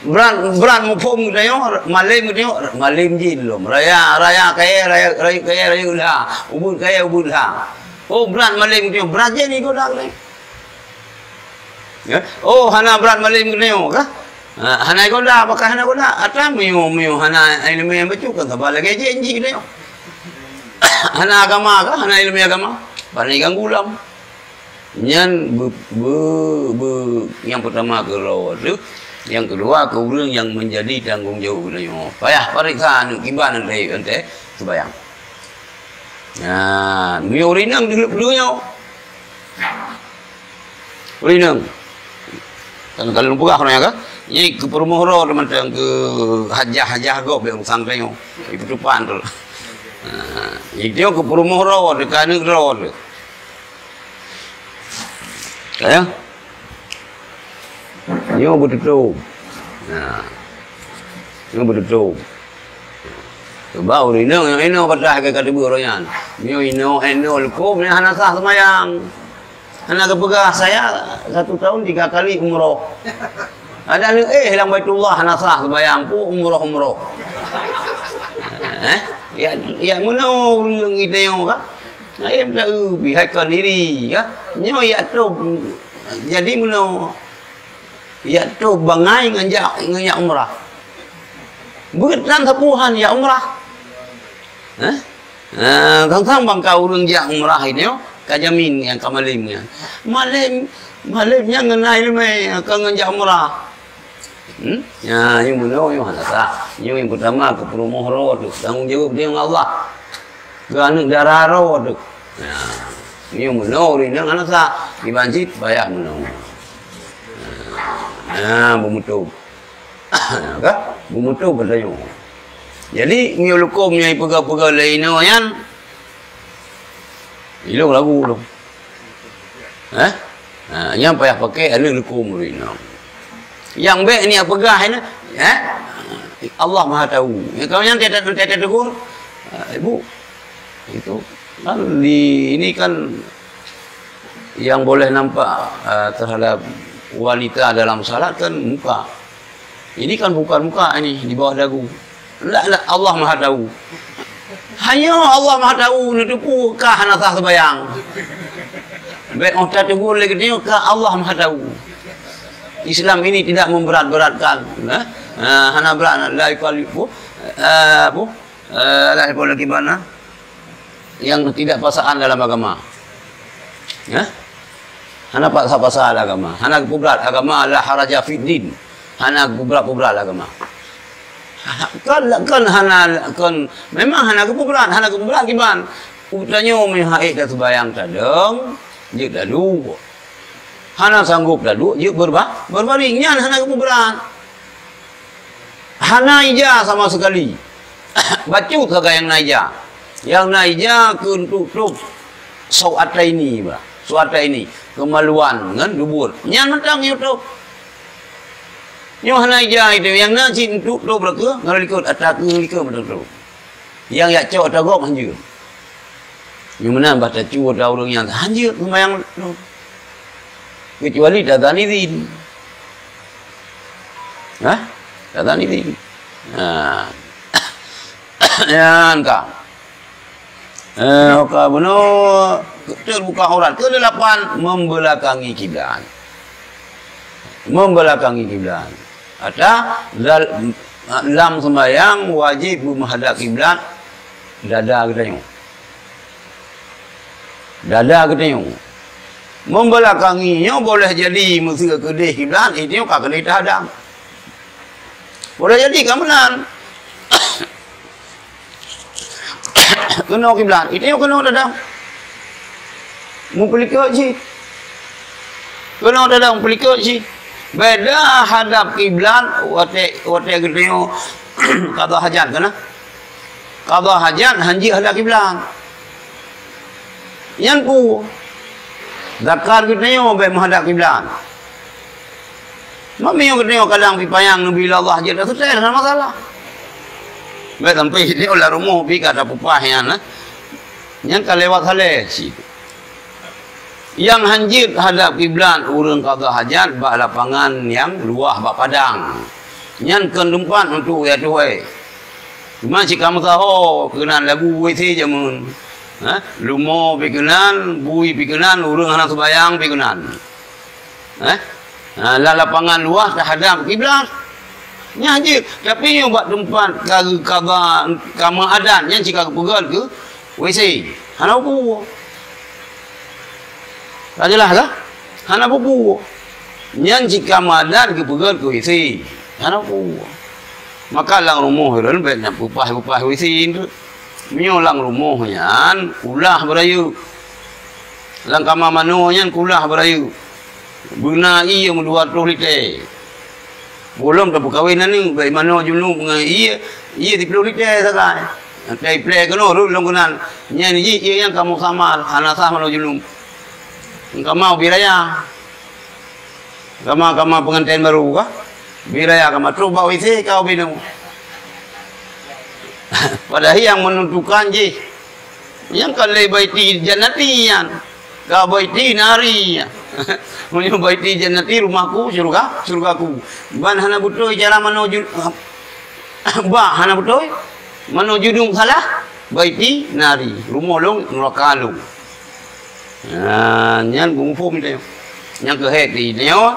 Brat, brat muphom geutanyoe, malém geutanyoe, malém jih lom. Raya, raya kayèe, raya, rayeuk kayèe, rayeuk lha. Ubit kayèe, ubit lha. Oh, brat malém geutanyoe, brat jih ni godak ni. Ya. Oh, hana brat malém geutanyoe kah? Ha, hana gonda, pakon hana gonda. Atra meunyoe, meunyoe hana ileumèe bacut kan saban lagèe jih, jih geutanyoe. Hana agama kah? Hana ileumèe agama. Pane ganggu lom. Nyan be-, be-, be-, nyang peutama keu droe teuh, nyang keudua keu ureueng nyang meunjadi tanggong jaweueb geutanyoe. Payah pareksa aneuk kiban teuntèe, teuntèe seumayang. Nah, meunyoe ureueng inong deuh-, deuh nyoe. Ureueng inong. Kan kalau peugah ureueng nyan ka, nyan keu peurumoh droe teuma keu hajah-hajah gob bèk ureueng sangkeng nyoe. Ipeutupan tu. Nah, itu keu peurumoh droe teuh, keu aneuk droe teuh. Ka ya? Nyoe beututôb. Nah. Nyoe beututôb. Sebab ureueng inong, inong patah ka, ka teubiet ureueng nyan. Nyoe inong, inong leukom nyan hana sah seumayang. Hana geupeugah, "Saya satu tahun tiga kali umroh." Ada neuk éh lam Baitullah hana sah seumayang pun umroh-umroh. Eh? Ya, ya meunoe ureueng geutanyoe ka. Hai meuta eu pih hai kon diri ka. Nyoe ya tôb. Jadi meunoe ya tôb bangai ngon jak, ngon jak umrah. Beuet nan sapeue han jak umrah. Eh? Ha, sang-sang bangka ureueng jak umrah nyoe ka jamin nyang ka malém nyan. Malém, malém nyan ngon ai leumèe ka ngon jak umrah. Hmm? Nyan, nyang meunoe nyoe hana sah. Nyoe nyang peutama keu peurumoh droe teuh, tanggong jaweueb ngon Allah. Keu aneuk dara droe teuh. Nyan, nyang meunoe ureueng inong hana sah. Kiban cit payah meunoe. Nyan, beumutôb. Ka? Beumutôb geutanyoe. Jadi, meunyoe leukom nyang ipeugah-peugah lé inoe nyan, ilôn ragu lôn. Eh? Ha, nyan payah pakai aneuk leukom lé inoe. Nyang bèk ni peugah nyan, eh? Allah Maha Tahu. Nyang kau nyan tiap-tiap, tiap-tiap tegur, ah, ibu, Itu kan di, ini kan yang boleh nampak, eh, terhadap wanita dalam salat kan muka. Ini kan bukan muka ini, di bawah dagu. Ndak, ndak, Allah Maha Tahu. Hanya Allah Maha Tahu, neuteupeue kah hana sah sembahyang. Bèk oh tategur lé geutanyoe kah Allah Maha Tahu. Islam ini tidak memberat-beratkan, eh? Ah, hana berat, la yukallifu, eh, apa? Eh, la yukallifu laki bana. Yang tidak paksaan dalam agama. Ya? Hana paksa-paksa agama. Hana geupeubrat agama, la haraja fid din. Hana geupeubrat-peubrat agama. Kan, kan hana, kan memang hana geupeubrat, hana geupeubrat kiban. Utanyoe meuhai taseumbahyang tadong, jeuet dalu. Hana sanggob taduek, jeuet beurba-, beurbaring. Nyan hana geupeubrat. Hana ija sama sekali. Bacut sagai nyang na ija. Nyang na ija keu tutup sau'ataini bah. Sau'ataini. Keumaluan ngon dubur. Nyan mantong nyang tutup. Nyoe hana ija itu. Nyang na cit tutup lagèe ngon likot, ata keu likot mantong tutup. Nyang jak cok ata gob hanjeuet. Nyoe meunan bah tacu ata ureueng nyang hanjeuet seumayang lom. Kecuali tazan izin. Hah? Tazan izin. Nah. Nyan ka. Eh, ka bunoe teubuka aurat. Keudelapan, membelakangi kiblat. Membelakangi kiblat. Ata dal-, lam sembahyang wajib meuhadap kiblat dada geutanyoe. Dada geutanyoe. Membelakangi nyoe boleh jadi meuseu keudeh kiblat, itu ka keuneuk tahadap. Boleh jadi ka meunan. Keunoe kiblat, itu keunoe dada. Meupeulikeue cit. Keunoe dada meupeulikeue cit. Beda hadap kiblat, watèe, watèe geutanyoe qadha hajat keunan. Qadha hajat hanjeuet hadap kiblat. Nyan peue? Zakar geutanyoe bèk meuhadap kiblat. Meunyoe geutanyoe kadang pih panyang neubi lé Allah jeuet, seutôt hana masalah. Bèk sampai nyoe lam rumoh pih ka tapeupah nyan, eh. Nyan ka lewat saleh cit. Nyang hanjeuet hadap kiblat ureueng qadha hajat bak lapangan nyang luwah bak padang. Nyan kon teumpat untuk ya tuhe. Cuma cit ka meusaho keunan lagu W C jameun. Ha? Lumoe pih keunan, bui pih keunan, ureueng hana seumayang pih keunan. Eh? Ha, lam lapangan luwah tahadap kiblat. Nyan jeuet. Tapi nyoe bak teumpat ka, ka, ka meuadan, nyan cit ka geupeugöt keu W C. Hana peue. Ka jeulaih kah? Hana peue. Nyan cit ka meuadan geupeugöt keu W C. Hana peue. Maka lam rumoh ulôn bèk na peupah-peupah W C tu. Meunyoe lam rumoh nyan kulah beurayeuk. Lam kama manoe nyan kulah beurayeuk. Beuna ié meudua reutôh liter. Gohlom tapeukawen aneuk, bèk manoe junub ngon ié, ié siplôh liter sagai. Taiplè keunoe rhot lom keunan. Nyan jih ié nyan ka mukhamar, hana sah manoe junub. Kama ubé raya. Kama, kama peunganten baru kah? Ubé raya kama trôh bak W C ka ubé nyoe. Padahai nyang menentukan jih. Nyang ka lé baiti jannati nyan. Ka baiti nari. Meunyoe baiti jannati rumahku, syurga, syurgaku. Ban hana beutôi cara manoe ju-, bah hana beutôi. Manoe junub salah, baiti nari. Rumoh lôn, neuraka lôn. Nah, nyan muphom tanyoe. Nyang keuhai tanyoe,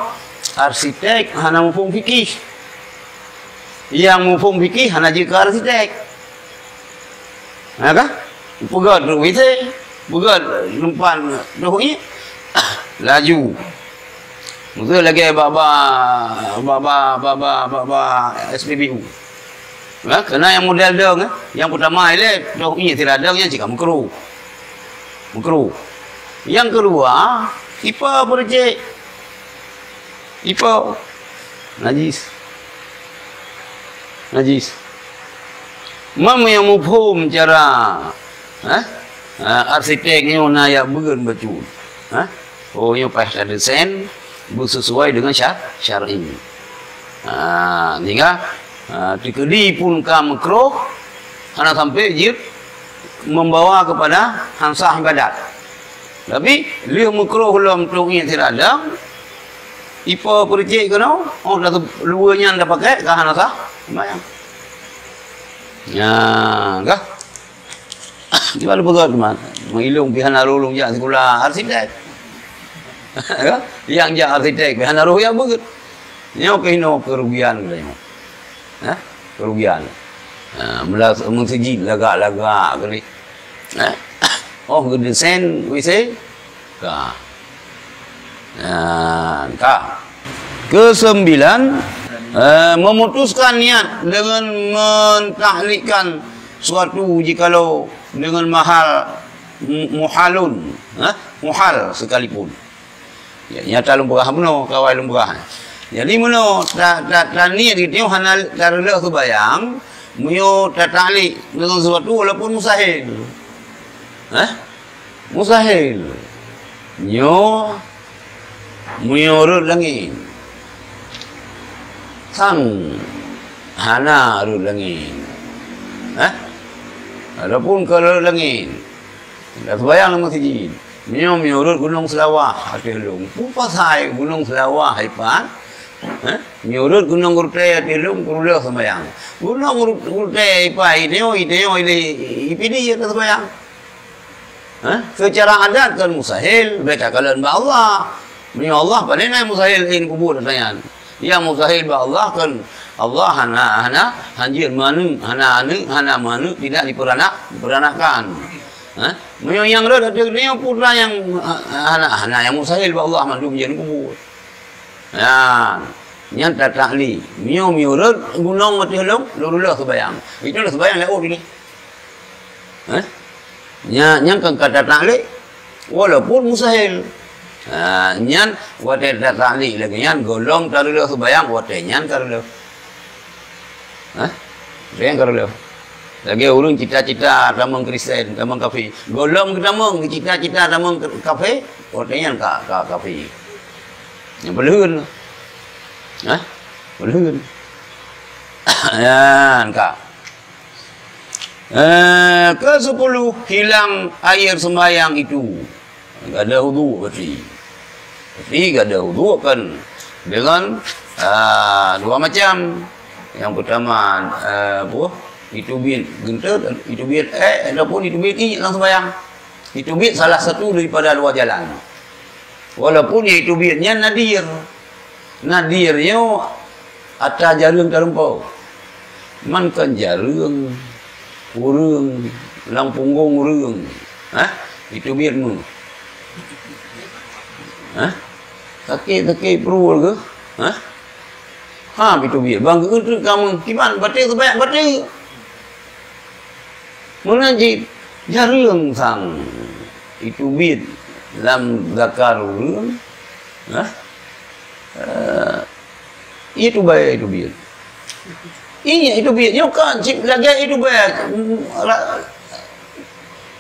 arsitek hana muphom fikih. Nyang muphom fikih hana jeuet keu arsitek. Na kah? Peugöt W C, peugöt lumpan doh ié, laju. Meuseu lagèe bak, bak, bak S P B U. Ha, keunan nyang model dong, eh. Nyang peutama ilèe, doh ié sira dong nyan cit ka meukruh. Meukruh. Nyang keudua, ipa peureujek. Ipa najis. Najis. Mam nyang muphom cara, eh? Ah, arsitek nyoe na jak beuen bacut. Eh? Oh, nyoe paih tadesain beusesuai dengan syar-, syar'i. Ah, sehingga, ah, teukeudi pun ka meukruh, hana sampai jeuet membawa kepada han sah ibadat. Tapi lheueh meukroh lom tueng ié sira dang, ipo peurucék keunoe, oh, dah luwa nyan dah pakai ka hana sah sembahyang. Nya, kah? Di mana peugah teuma? Meulilong pih hana roh lôn jak sikula arsitek. Kah? Nyang jak arsitek pih hana roh jak beuet. Nyoe keuh inoe kerugian geutanyoe. Hah? Kerugian. Ha, meulas-, meuseujid lagak-lagak keuh. Ha? Oh, geudesain W C? Ka. Ha, ka. Kesembilan, eh, memutuskan niat dengan mentaklikkan suatu jikalau dengan mahal mu-, muhalun, ha? Muhal sekalipun. Ya, nyata lôn peugah bunoe, kawai lôn peugah. Jadi bunoe ta-, ta-, taniet geutanyoe hana tareuloh seubayang, meunyoe tataklik deungon sesuatu walaupun mustahil. Hah? Mustahil. Nyoe, meunyoe rhot langét, sang hana rhot langét. Hah? Walaupun ka rhot langét, Dak seubayang lam meuseujid. Meunyoe, meunyoe rhot gunong Seulawah ateueh lôn. Peue pasai gunong Seulawah ipat? Hah? Meunyoe rhot gunong Geurutée ateueh lôn, peureuleueh seumayang. Gunong Geurut-, Geurutée ipat, iteunyoe, iteunyoe ilée ipidie dak seubayang. Hah? Seucara adat kan mustahil, beta kalon bak Allah. Meunyoe Allah, pane na mustahil in kubu dak nyan. Nyang mustahil bak Allah kan, Allah hana, hana, hanjeuet meuaneuk, hana aneuk, hana meuaneuk, tidak diperanak, diperanakkan. Ha? Meunyoe nyang rhot ateueh geutanyoe putra nyang, ha, hana, hana nyang mustahil bak Allah mandum jeuet kubu. Nyan, nyan tataklik. Meunyoe, meunyoe rhot gunong ateueh lôn, lôn reuloh seubayang. Itu lah seubayang laôt ini. Hah? Nya, nyan kan ka tataklik, walaupun mustahil. Ha, nyan watée tataklik lagée nyan, gohlom tareuloh seubayang, watée nyan tareuloh. Hah? Watée nyan tareuloh. Lagée ureuëng cita-cita tamong Kristen, tamong kafé. Gohlom geutamong, cita-cita tamong kafé, watée nyan ka, ka kafé. Nyang peuleuheun. Hah? Peuleuheun. Nyan ka. Eh, ke sepuluh, hilang air sembahyang itu. Gada wudu berarti. Berarti gada wudu kan dengan, ah, dua macam. Yang pertama, eh, apa? Itu bit genta, itu bit eh, ataupun itu bit inyek lam sembahyang. Itu bit salah satu daripada dua jalan. Walaupun ya itu bit nyan nadir. Nadir nyoe ata jareueng tareumpok. Man kan jareueng ureuëng lam punggong ureuëng. Hah? Itu bit mu. Hah? Sakét-sakét peurut keuh? Hah? Ha, itu bit. Bang geueunteuk kamoe. Kiban bateue seubanyak bateue. Meunan cit jareueng sang itu bit lam zakar ureuëng. Hah? Eh, itu bae itu bit. Iya, itu bit. Nyoe kan cit lagée itu bae. Ra-,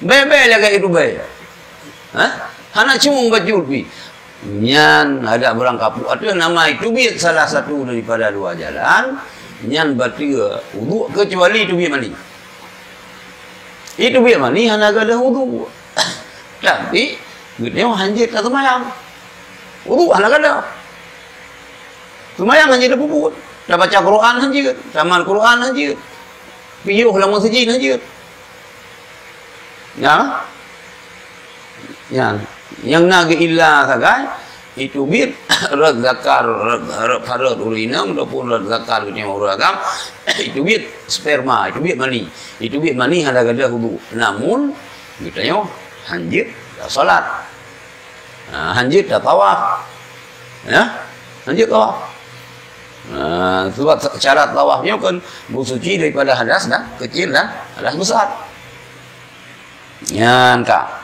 bae-bae lagée itu bae. Hah? Hana cuma bacut pi. Nyan ada barang kapok ateueh nama itu bit salah satu daripada dua jalan. Nyan bateue wudu kecuali itu bit mani. Itu bit mani hana gada wudu. Tapi geutanyoe hanjeuet taseumayang. Wudu hana gada. Seumayang hanjeuet tapeubuet. Tabaca Quran hanjeuet, tamat Quran hanjeuet. Piôh lam meuseujid hanjeuet. Ya. Ya. Nyang na geuila sagai, itu bit rot zakar, rot, rot parot ureuëng inong ataupun rot zakar geutanyoe ureuëng agam, itu bit sperma, itu bit mani. Itu bit mani hana gada wudu. Namun geutanyoe hanjeuet salat. Ha, hanjeuet tatawaf. Ya? Hanjeuet tawaf. Ha, sebab syarat tawaf nyoe kan beusuci daripada hadas dan kecil dan hadas besar. Nyan ka.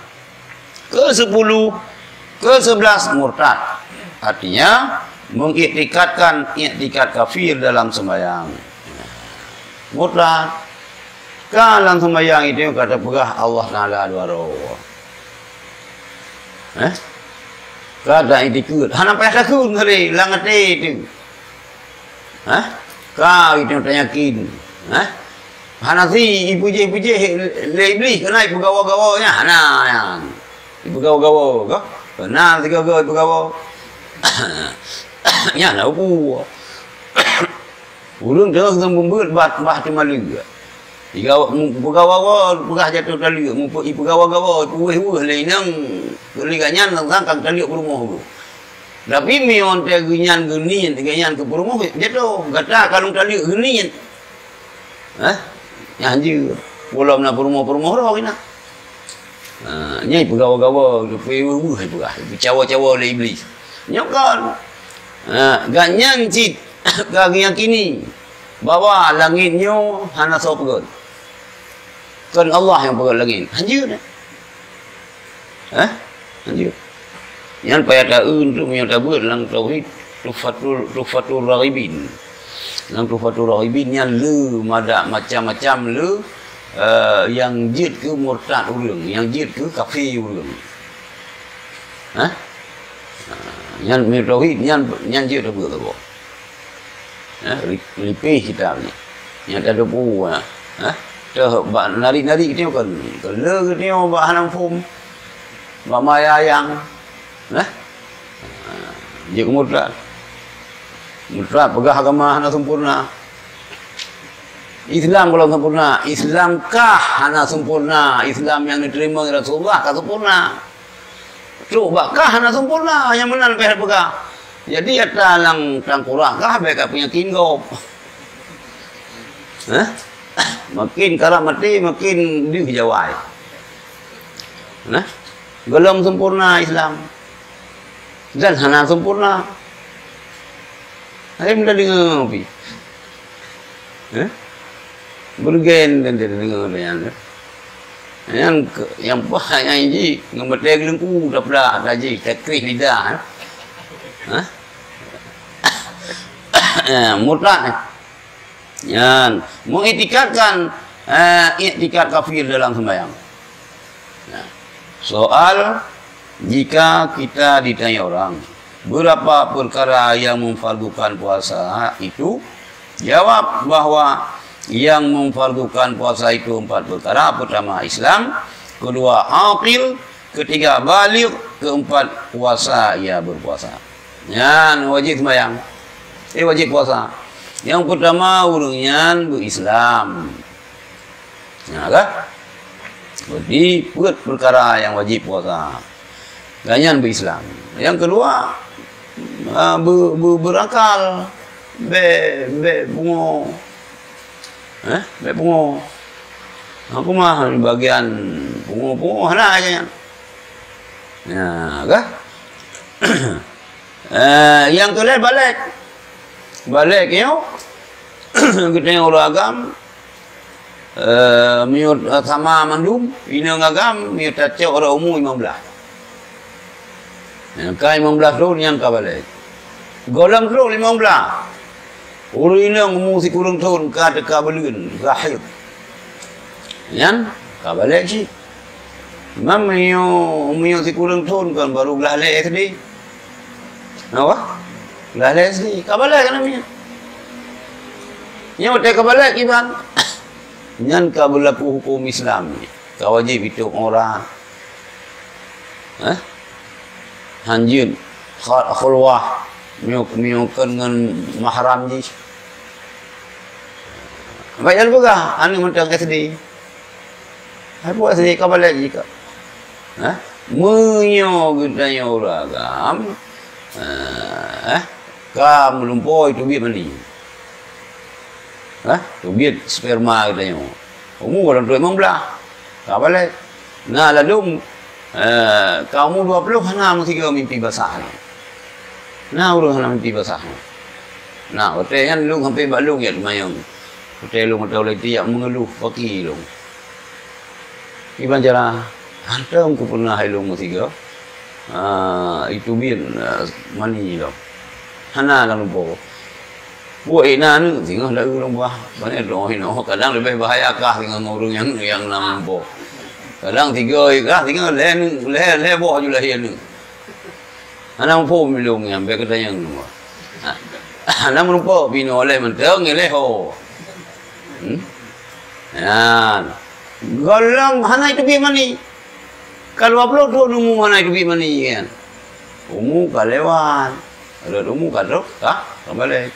Ke sepuluh, ke sebelas murtad. Artinya mengiktikadkan iktikad kafir dalam sembahyang. Murtad. Ka lam sembahyang itu ka tapeugah Allah Taala dua droe. Eh? Ka ta-iktikad. Hana payah takheun kali lam até itu. Eh? Ka itu tanyakin. Eh? Hana si ipeujéh-peujéh lé Iblih keunan ipeugawa-gawa nyan, hana nyan. Ipeugawa-gawa ka? Keunan sigoe-goe ipeugawa. Nyan na upu. Ureuëng teungoh seumeubeuet bah, bah teumaleue. Iga-, mu-, peugawa-gawa peugah jatoh taleuek, mupe-, ipeugawa-gawa, ipuweh-weh lé inong, lé gobnyan sang-sang ka taleuek peurumoh geuh. Tapi meunyoe watée gobnyan geuniet, gobnyan keu peurumoh, jatoh, gata ka lôn taleuek geuniet. Hah? Nyan jeuet. Ulôn na peurumoh-peurumoh roh keunan. Ha, nyan ipeugawa-gawa, ipeuweh-weh, ipeugah, ipeucawa-cawa lé Iblih. Nyoe kon. Ha, gobnyan cit ka geuyakini bahwa langét nyoe hana soe peugét. Kon Allah nyang peugét langét. Hanjeuet. Hah? Hanjeuet. Nyan payah taeu untuk meunyoe tabeuet lam tauhid Tuhfatul, Tuhfatur Raghibin. Lam Tuhfatur Raghibin nyan le madak macam-macam le, eh, nyang jeuet keu murtad ureuëng, nyang jeuet keu kafé ureuëng. Hah? Ha, nyan meunyoe tauhid nyan, nyan jeuet tabeue saboh. Ha, ri-, ripéh kitab nyan. Nyang tateupeue, ha. Ha? Teuh bak nari-nari geutanyoe kon, kon le geutanyoe bak hana muphom. Bak mayang. Ha? Ha, jeuet keu murtad. Murtad peugah agama hana sempurna. Islam gohlom sempurna, Islam kah hana sempurna, Islam nyang neuteurima Rasulullah ka sempurna. Trok bak kah hana sempurna, nyang meunan payah peugah. Jadi ata lam tangkurak kah bèk ka peunyakét gob. Hah? Makin karab maté, makin deuh jawai. Nah, gohlom sempurna Islam. Dan hana sempurna. Hai, meudeungoe pih. Eh? Beureugen dan dia deungoe nyan. Nyan ke-, nyang paih nyan jih, ngon batèe geulengku, tapeulak, tajih, takrih lidah, eh? Hah? Eh, murtad, eh. Nyan, mengiktikadkan, eh, iktikad kafir dalam sembahyang. Nah, soal, jika kita ditanya orang, berapa perkara yang memfardukan puasa itu? Jawab bahwa yang memfardukan puasa itu empat perkara. Pertama, Islam. Kedua, aqil. Ketiga, baligh. Keempat, puasa, ia berpuasa. Nyan wajib sembahyang. Eh, wajib puasa. Nyang pertama, ureuëng nyan beu-Islam. Nah, kan? Berarti peuet perkara nyang wajib puasa. Gobnyan beu-Islam. Nyang keudua, ah, be-, be-, beurakal. Bèk, bèk pungo. Eh, bèk pungo. Aku mah bagian pungo-pungo hana aja nyan. Nah, kan? Eh, nyang keulhèe balek. Balek nyoe, geutanyoe ureueng agam, eh, meunyoe sama mandum, inong agam, meunyoe tacok ureueng umu limong blaih. Nyang ka limong blaih thon nyan ka balek. Gohlom trok limong blaih. Ureueng inong umu sikureueng thon ka teuka buleuen, ka haid. Nyan ka balek cit. Mam meunyoe, meunyoe sikureueng thon kan baru glah lhèe S D. Napa? Glah lhèe S D. Ka balek kan nyan. Nyoe watèe ka balek kiban. Nyan ka beulaku huköm Islam. Ka wajéb itôp aurat. Eh? Hanjeuet kha-, khulwah. Miyueb, miyueb kon ngon mahram jih. Baik lalu peugah, aneuk mantong S D. Hai buet S D ka balek jih ka. Hah? Meunyoe geutanyoe ureueng agam, eh, ka meulumpoe teubiet mani. Hah? Teubiet sperma geutanyoe. Umu ureueng tuha limong blaih. Ka balek. Na ladôm, eh, ka umu dua ploh hana meusigoe mimpi basah. Na ureueng hana mimpi basah. Na, watèe nyan lôn sampai bak lôn jak teumanyong. Watèe lôn atau lé tiyak meungeuluh paki lôn. Iban cara, hantom kupeuna hai lôn meusigoe. Ah, itu bin, ah, mani lom. Hana lam lumpoe. Buet na aneuk singoh dak ureueng bah. Banyak doh inoe. Kadang leubeh bahaya kah singoh ngon ureueng nyang, nyang lam lumpoe. Kadang tiga kah singoh lhèe neuk, lhèe, lhèe boh ju lahé aneuk. Hana muphom ilong nyan, bèk katanyong nyoe. Hana meurumpok binoe lé mantong ilèe ho. Hmm? Nyan. Gohlom hana teubiet mani. Ka dua ploh thon umu hana teubiet mani kan. Umu ka lewat. Rot umu ka trok, ka, ka balek.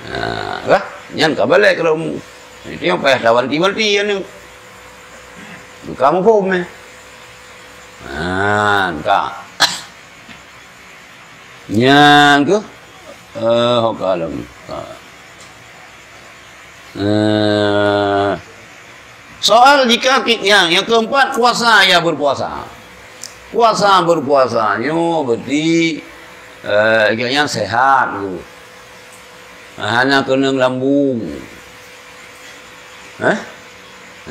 Ha, ka? Nyan ka balek rot umu. Itu nyang payah tawanti-wanti aneuk. Buka muphom eh. Ha, ka. Nyan keuh, eh, ho ka lom. Ha. Eh, soal jika ki-, yang, yang keempat, puasa ya berpuasa. Puasa berpuasa nyoe berarti, eh, yang sehat tu. Hana keunong lambung. Eh?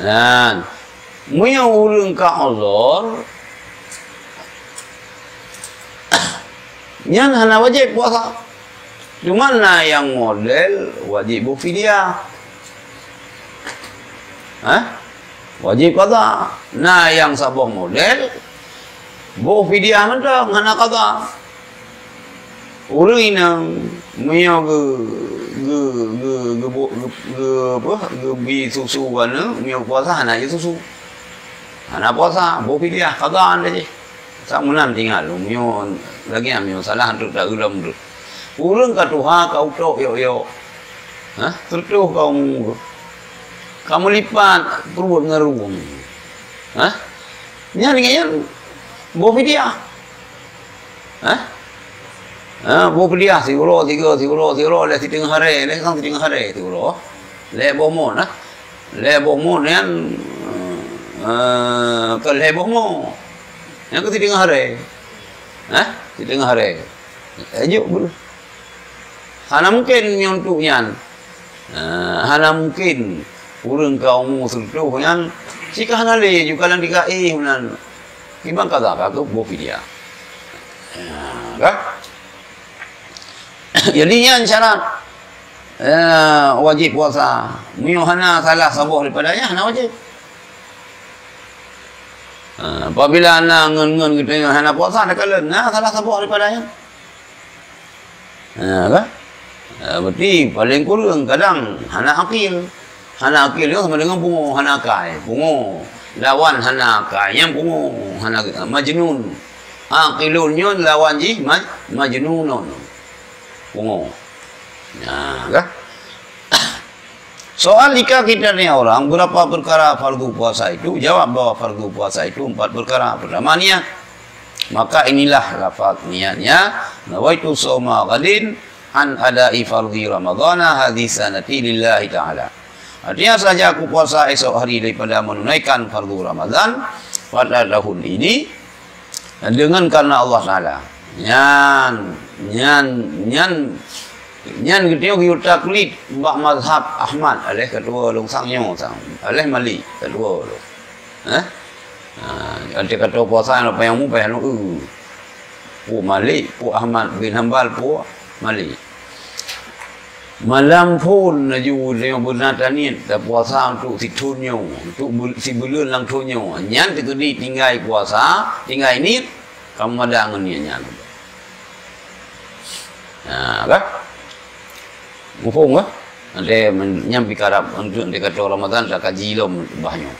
Nyan. Meunyoe ureueng ka uzur, nyan hana wajéb puasa. Cuma na nyang model wajéb boh fidyah. Hah? Wajéb qadha. Na nyang saboh model boh fidyah mantong hana qadha. Ureueng inong meunyoe geu-, geu-, geu-, geu-, geu-, geu-, apa, geubi susu aneuk, meunyoe puasa hana jisusu. Hana puasa, boh fidyah, qadha anda jih. Sa meunan tinggai lom, meunyoe lagèe nyan meunyoe salah trok ta-eu lom tu. Ureueng ka tuha, ka utok yok-yok. Hah? Teutoh ka umu. Ka meulipat pruet ngon rueng. Hah? Nyan ngon nyan boh fidyah. Hah? Ha, boh fidyah siuroe, tiga siuroe, siuroe, lhèe siteungoh haré, lhèe sang siteungoh haré siuroe. Lhèe boh mot, ha? Lhèe boh mot nyan, eh, ka lhèe boh mot. Nyan ka siteungoh haré. Hah? Siteungoh haré. Eh, jok beuh. Hana mungken nyoe untuk nyan. Ah, hana mungken ureueng ka umu seureutôh nyan, sika hana lé ju kalon tiga éh meunan. Kiban ka zaka keu boh fidyah. Ah, kan? Jadi nyan syarat, eh, wajéb puasa. Meunyoe hana salah saboh daripada nyan, hana wajéb. Ah, apabila na ngon-ngon geutanyoe hana puasa, takalon na salah saboh daripada nyan. Ha, kan? Ha, berarti paling kureueng kadang hana akil. Hana akil nyoe sama dengan pungo, hana akai. Pungo lawan hana akai, nyan pungo, hana majnun. Aqilun nyoe lawan jih maj-, majnunun. Pungo. Nah, kan? Soal jika kita tanya orang berapa perkara fardu puasa itu, jawab bahwa fardu puasa itu empat perkara. Pertama, niat. Maka inilah lafaz niatnya, "Nawaitu shauma ghadin an ada'i fardhi ramadhana hadhi sanati lillahi ta'ala." Artinya, saja aku puasa esok hari daripada menunaikan fardu Ramadan pada tahun ini, dengan karena Allah Taala. Nyan, nyan, nyan, nyan geutanyoe geuyue taklid bak mazhab Ahmad, aléh ketua lôn sang nyoe sang, aléh Malik ketua lôn. Eh? Ha, até ketua puasa nyang payah mu payah lôn, eh. Pu Malik, pu Ahmad bin Hambal, pu Malik. Malam phon laju lheueh beuna taniet tapuasa untuk sithon nyoe, untuk beu-, sibuleuen lam thon nyoe. Nyan teukeudi tinggai puasa, tinggai niet, ka meumada ngon niet nyan. Nah, kan? Muphom, kan? Nanti men-, nyan pih karab untuk nanti kata Ramadan takaji lom bah nyoe.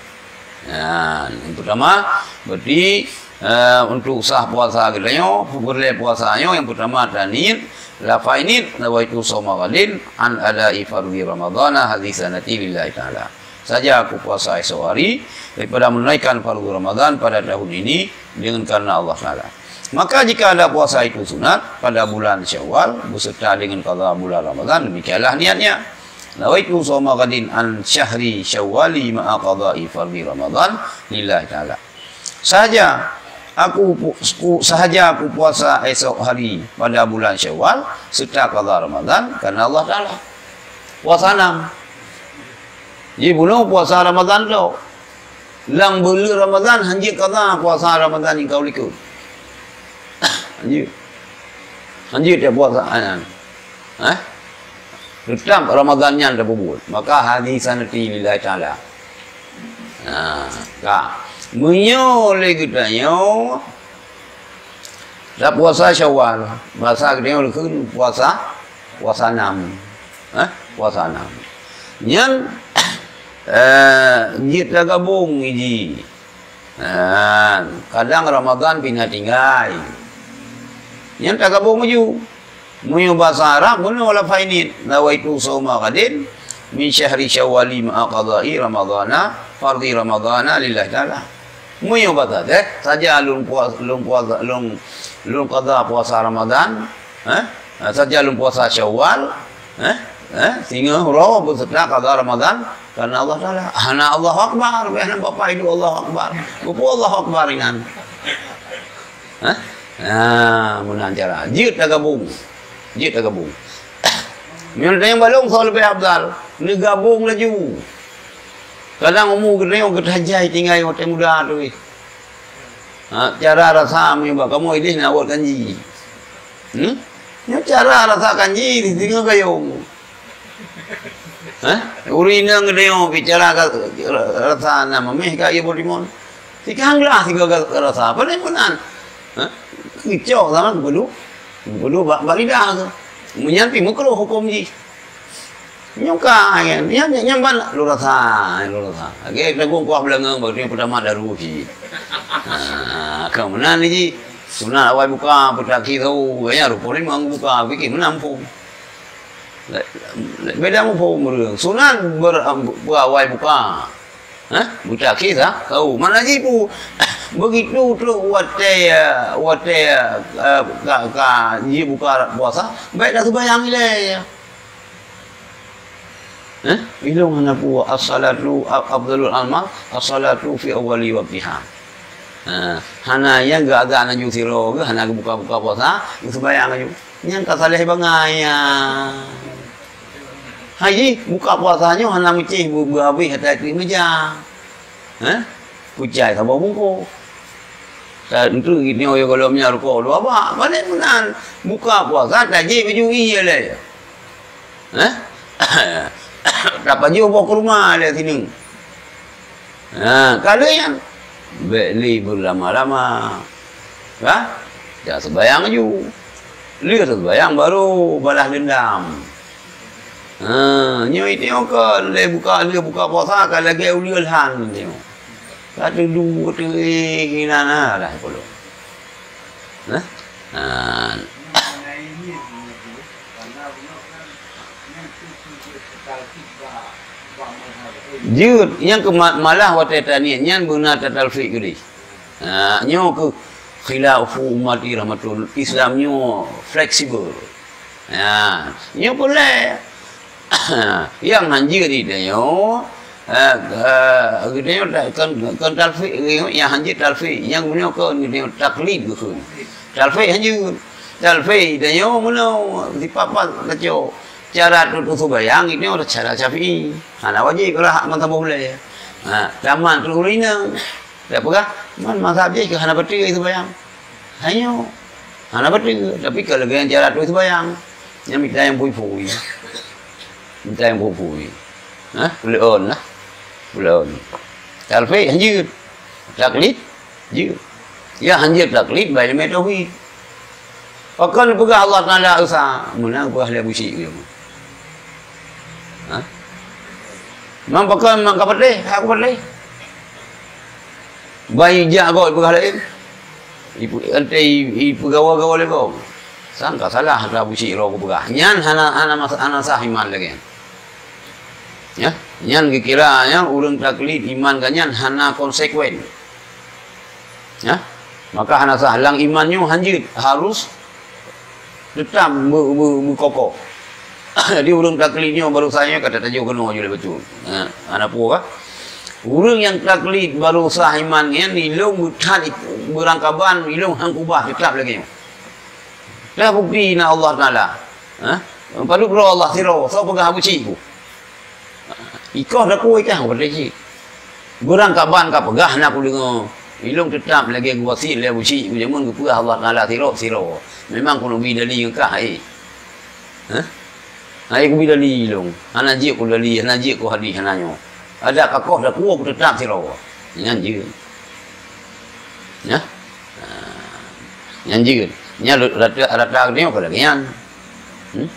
Nah, yang pertama, berarti, eh, untuk sah puasa geutanyoe, peureulèe puasa nyoe, yang pertama taniet, lafai niet, nawaitu shauma ghadin an ada'i fardhi ramadhana hadhi sanati lillahi ta'ala. Saja aku puasa esok hari daripada menunaikan fardu Ramadan pada tahun ini dengan karena Allah Taala. Maka jika ada puasa itu sunat pada bulan Syawal beserta dengan qadha bulan Ramadan, demikianlah niatnya. Nawaitu shauma ghadin an syahri syawali ma'a qadha'i fardhi Ramadan lillahi ta'ala. Sahaja aku pu-, ku-, sahaja aku puasa esok hari pada bulan Syawal serta qadha Ramadan karena Allah Taala. Puasa nam. Jibunoe puasa Ramadan tu. Lam buleuen Ramadan hanjeuet qadha puasa Ramadan nyang ka likot. Hanjeuet. Hanjeuet dia puasa. Ha? Teutap Ramadan nyan tapeubuet. Maka hadhi sanati lillahi ta'ala. Ha, ka. Meunyoe lé geutanyoe tapuasa Syawal, basa geutanyoe kheun puasa, puasa nam. Ha? Puasa nam. Nyan Eh, jeuet tagabong iji. Ha, kadang Ramadan pih na tinggai. Nyan tagabong laju. Meunyoe basa Arab, bunoe lafai niet, nawaitu shauma ghadin min syahri syawali ma'a qada'i Ramadana, fardhi Ramadana lillahi ta'ala. Meunyoe basa teh, saja lôn puasa, lôn puasa, lôn, lôn qada puasa Ramadan, eh? Saja lôn puasa Syawal, eh? Eh? Singoh uroe beuseutôt qada Ramadan, karena Allah Taala. Hana Allahu Akbar, bèk hana bapak ibu Allahu Akbar. Peue Allahu Akbar inan? Hah? Nah, meunan cara. Jeuet tagabong. Jeuet tagabong. Meunyoe teunyang balong soe leubeh afdal, neugabong laju. Kadang umu geutanyoe geutajai tinggai watèe muda teuh. Ha, cara rasa meunyoe bak kamoe idéh na wot kanji. Hmm? Nyoe cara rasa kanji di singoh gayong. Hah? Ureueng inong geutanyoe bicara ka rasa na mamèh ka ié boh limon. Sikang glah sigoe ka rasa. Pane meunan? Hah? Geucok sama geupeuduk. Geupeuduk bak, bak lidah ke. Meunyan pih meukruh huköm jih. Nyoe ka, nyan, nyan, nyan ban lôn rasa, lôn rasa. Lagèe tagong kuah beulangong bak geutanyoe peutama daru cit. Ha, ka meunan jih. Sunat awai buka, peutaki tahu. Gaya rupa ni memang buka, pikir meunan pun. Beda muphom ureueng. Sunat ber-, beuawai buka. Hah? Buta kisah kau. Mana jipu? Begitu trok watèe, watèe, eh, ka, ka jibuka puasa, bèk dah sembahyang ilèe. Hah? Ilong hana puasa, as-salatu a-, afdalul amal, as-salatu fi awwali waqtiha. Ha, hana nyang geuazan laju sidroe geuh, hana geubuka-buka puasa, geuseumbahyang laju. Nyang ka saleh bangai nyan. Hai jih, buka puasa nyoe hana meucéh beu-, beuhabéh ata iék meuja. Hah? Kucai saboh bungkôh. Tentu geutanyoe gohlom nyan rukok dua bak. Paléng meunan, buka puasa tajép baju ie lé. Hah? Tapajoh boh kurma lé sineung. Ha, ka lheueh nyan, bèk lé beulama-lama. Ka? Jak seumbahyang laju. Lheueh seumbahyang baru balas deundam. Ha, nyoe itanyoe kon lé buka, lheueh buka puasa ka lagèe uleue lhan nyoe. Ka teudu teuéh inan, ha, dah puluh. Hah? Ha. Jeuet, nyang keu ma-, malah watèe taniet nyan beuna tatalfik keudéh. Ha, nyoe keuh khilafu ummati rahmatun. Islam nyoe fleksibel. Ha, nyoe peureulèe. Nyang hanjeuet di tanyoe, eh, eh, geutanyoe ta-, kon, kon talfik, nyang hanjeuet talfik. Nyang bunoe kon geutanyoe taklid geukheun. Talfik hanjeuet. Talfik tanyoe meunoe, sipat-pat tacok. Cara tutoe sumbayang, geutanyoe cara Syafi'i. Hana wajéb, rhah ban saboh ulèe. Ha, tamat tu ureueng inong. Tapeugah, man mazhab jih keu hana bateue sumbayang. Hanyoe. Hana bateue, tapi ka lagèe cara tutoe sumbayang. Nyan mita nyang phui-phui. Mita nyang phui-phui. Hah? Peuleuen lah. Peuleuen. Talfik hanjeuet. Taklid jeuet. Ya hanjeuet taklid, bai leumèe tauhid. Pakon peugah Allah Taala Esa, meunan peugah lé Abu Syik. Ha? Mang pakon mang ka patéh, hak ka patéh. Bai jak gob peugah laén. Ipe-, ante i-, ipeugawa-gawa lé gob. Sangka salah ata Abu Syik roh geupeugah. Nyan hana, hana mas-, hana sah iman lagèe nyan. Ya, nyan geukira nyan ureueng taklid iman geuh nyan hana konsekuen. Ya. Maka hana sah lam iman nyoe hanjeuet, harus teutap beu-, beu-, beukokoh. Jadi ureueng taklid nyoe baroesa nyoe ka tatajoh keunoe jih lé bacut. Ha, hana peue kah? Ureueng nyang taklid baroesa iman nyan ilong beuthat beurangkaban ilong han kubah teutap lagèe nyoe. Dah bukti na Allah Taala. Ha? Padub droe Allah sidroe, soe peugah Abu Syik ku. Ikoh takue kah, kata cit. Beurangkaban ka peugah na kudeungoe. Ilong teutap lagèe geuwasiet lé Abu Syik, ku jameun geupeugah Allah Taala sidroe, sidroe. Memang keuneuk bi dali ngon kah, eh. Hah? Hai kubi dali ilong. Hana jeuet ku dali, hana jeuet ku hadih, hana nyoe. Adak ka koh takue ku teutap sidroe. Nyan jeuet. Ya? Ha. Nyan jeuet. Nyan rata, rata geutanyoe ka lagèe nyan. Hmm?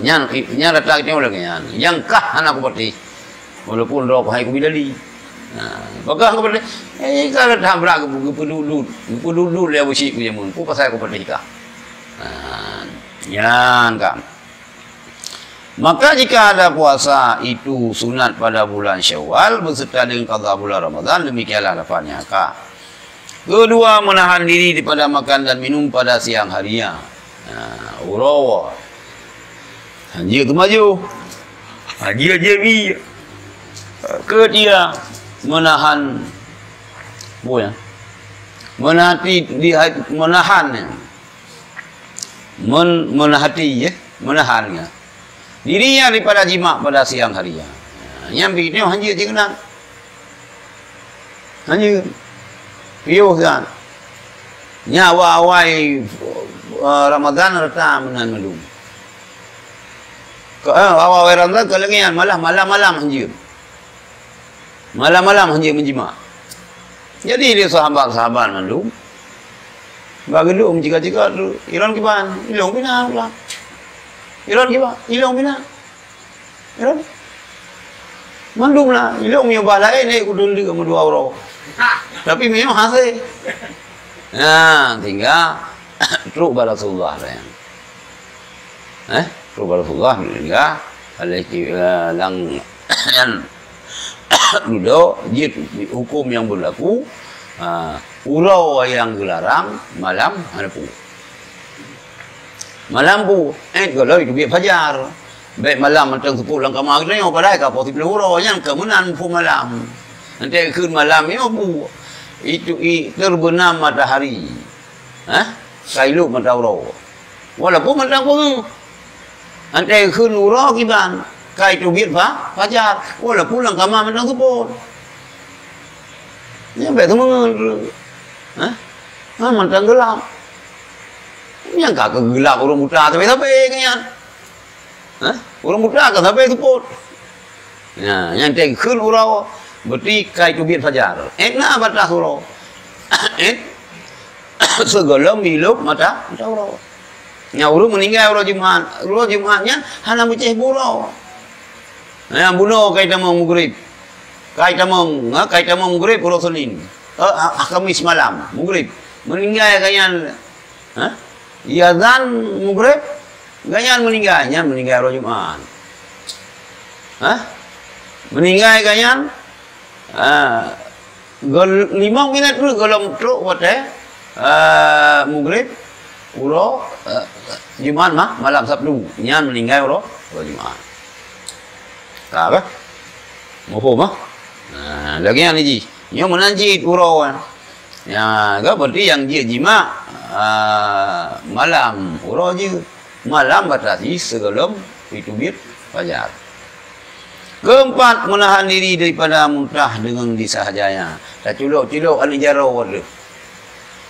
Nyan, nyan rata geutanyoe lagèe nyan. Nyang kah hana kupatéh. Walaupun droe hai ku bidali. Ha, peugah kepada, eh, ka dah brak geupeududut, geupeududut lé Abu Syik jameun. Peue pasai ku peutih kah? Ha, nyan kan. Maka jika ada puasa itu sunat pada bulan Syawal beserta dengan qadha bulan Ramadan, demikianlah lafaznya. Ka. Kedua, menahan diri daripada makan dan minum pada siang hari. Ha, uroe. Hanjeuet teumaju. Hanjeuet jeuet bi. Ketiga, menahan, apa ya? Menahati, di, menahan. Men-, menahati, ya, menahan, ya. Diri nyan daripada jimak pada siang hari, ya. Nyan pih nyoe hanjeuet jeuet keunan. Hanjeuet. Piôh that. Nyan awai-awai, eh, Ramadhan rata meunan mandum. Ke, eh, awai-awai Ramadhan ka lagèe nyan, malah malam-malam hanjeuet. Malam-malam hanjeuet meujimak. Jadi lé sahabat-sahabat mandum, bak geudong cika-cika tu, ilôn kiban, ilôn pih na pula. Ilôn kiban, ilôn pih na. Ilôn. Mandum na, ilôn meunyoe bah laén, eh, kudong deuk meudua uroe. Tapi meunyoe hasé. Nah, tinggai trok bak Rasulullah laén. Eh, trok bak Rasulullah, tinggai, eh, lam, nyan, dudoe, jeuet huköm nyang beulaku, ha, uroe nyang geularang, malam hana peue. Malam peue, eh, gohlom teubiet fajar. Bèk malam mantong seupôt lam kama geutanyoe, padahai ka poh siplôh uroe, nyan ka meunan muphom malam. Enteuk kheun malam nyoe peue, itu i-, terbenam matahari. Hah? Ka ilop mata uroe. Walaupun mantong peungeuh. Enteuk kheun uroe kiban, ka iteubiet fa-, fajar. Walaupun lam kama mantong seupôt. Nyan bèk seumeungeut. Hah? Ha, mantong geulap. Nyang ka keugeulap ureueng buta sabe-sabe nyan. Hah? Ureueng buta ka sabe seupôt. Nah, nyan teuh kheun uroe, berarti ka iteubiet fajar. Ét na batas uroe. Ét sigohlom ilop mata, mata uroe. Nyan ureueng meuninggai uroe Jumat. Uroe Jumat nyan hana meucéh bu uroe. Nyan bunoe ka itamong mugrib. Ka itamong, ha, ka itamong mugrib uroe Senin. Eh, ha, Khamis malam, mugrib. Meuninggai ka nyan, ha? Iazan mugrib, gobnyan meuninggai, nyan meuninggai uroe Jumat. Hah? Meuninggai gobnyan, ah, gol-, limong minèt dulu gohlom trok watèe, ah, mugrib, uroe, ah, Jumat ma-, malam Sabtu, nyan meuninggai uroe, uroe Jumat. Ka, bah? Muphom, bah? Nah, lagèe nyan jih. Nyoe meunan jih uroe. Ya, kan berarti nyang jeuet jimak, ah, malam, uroe jeuet. Malam batasi sigohlom iteubiet fajar. Keempat, menahan diri daripada muntah dengan disahajanya. Taculok-culok aneuk jaroe tu.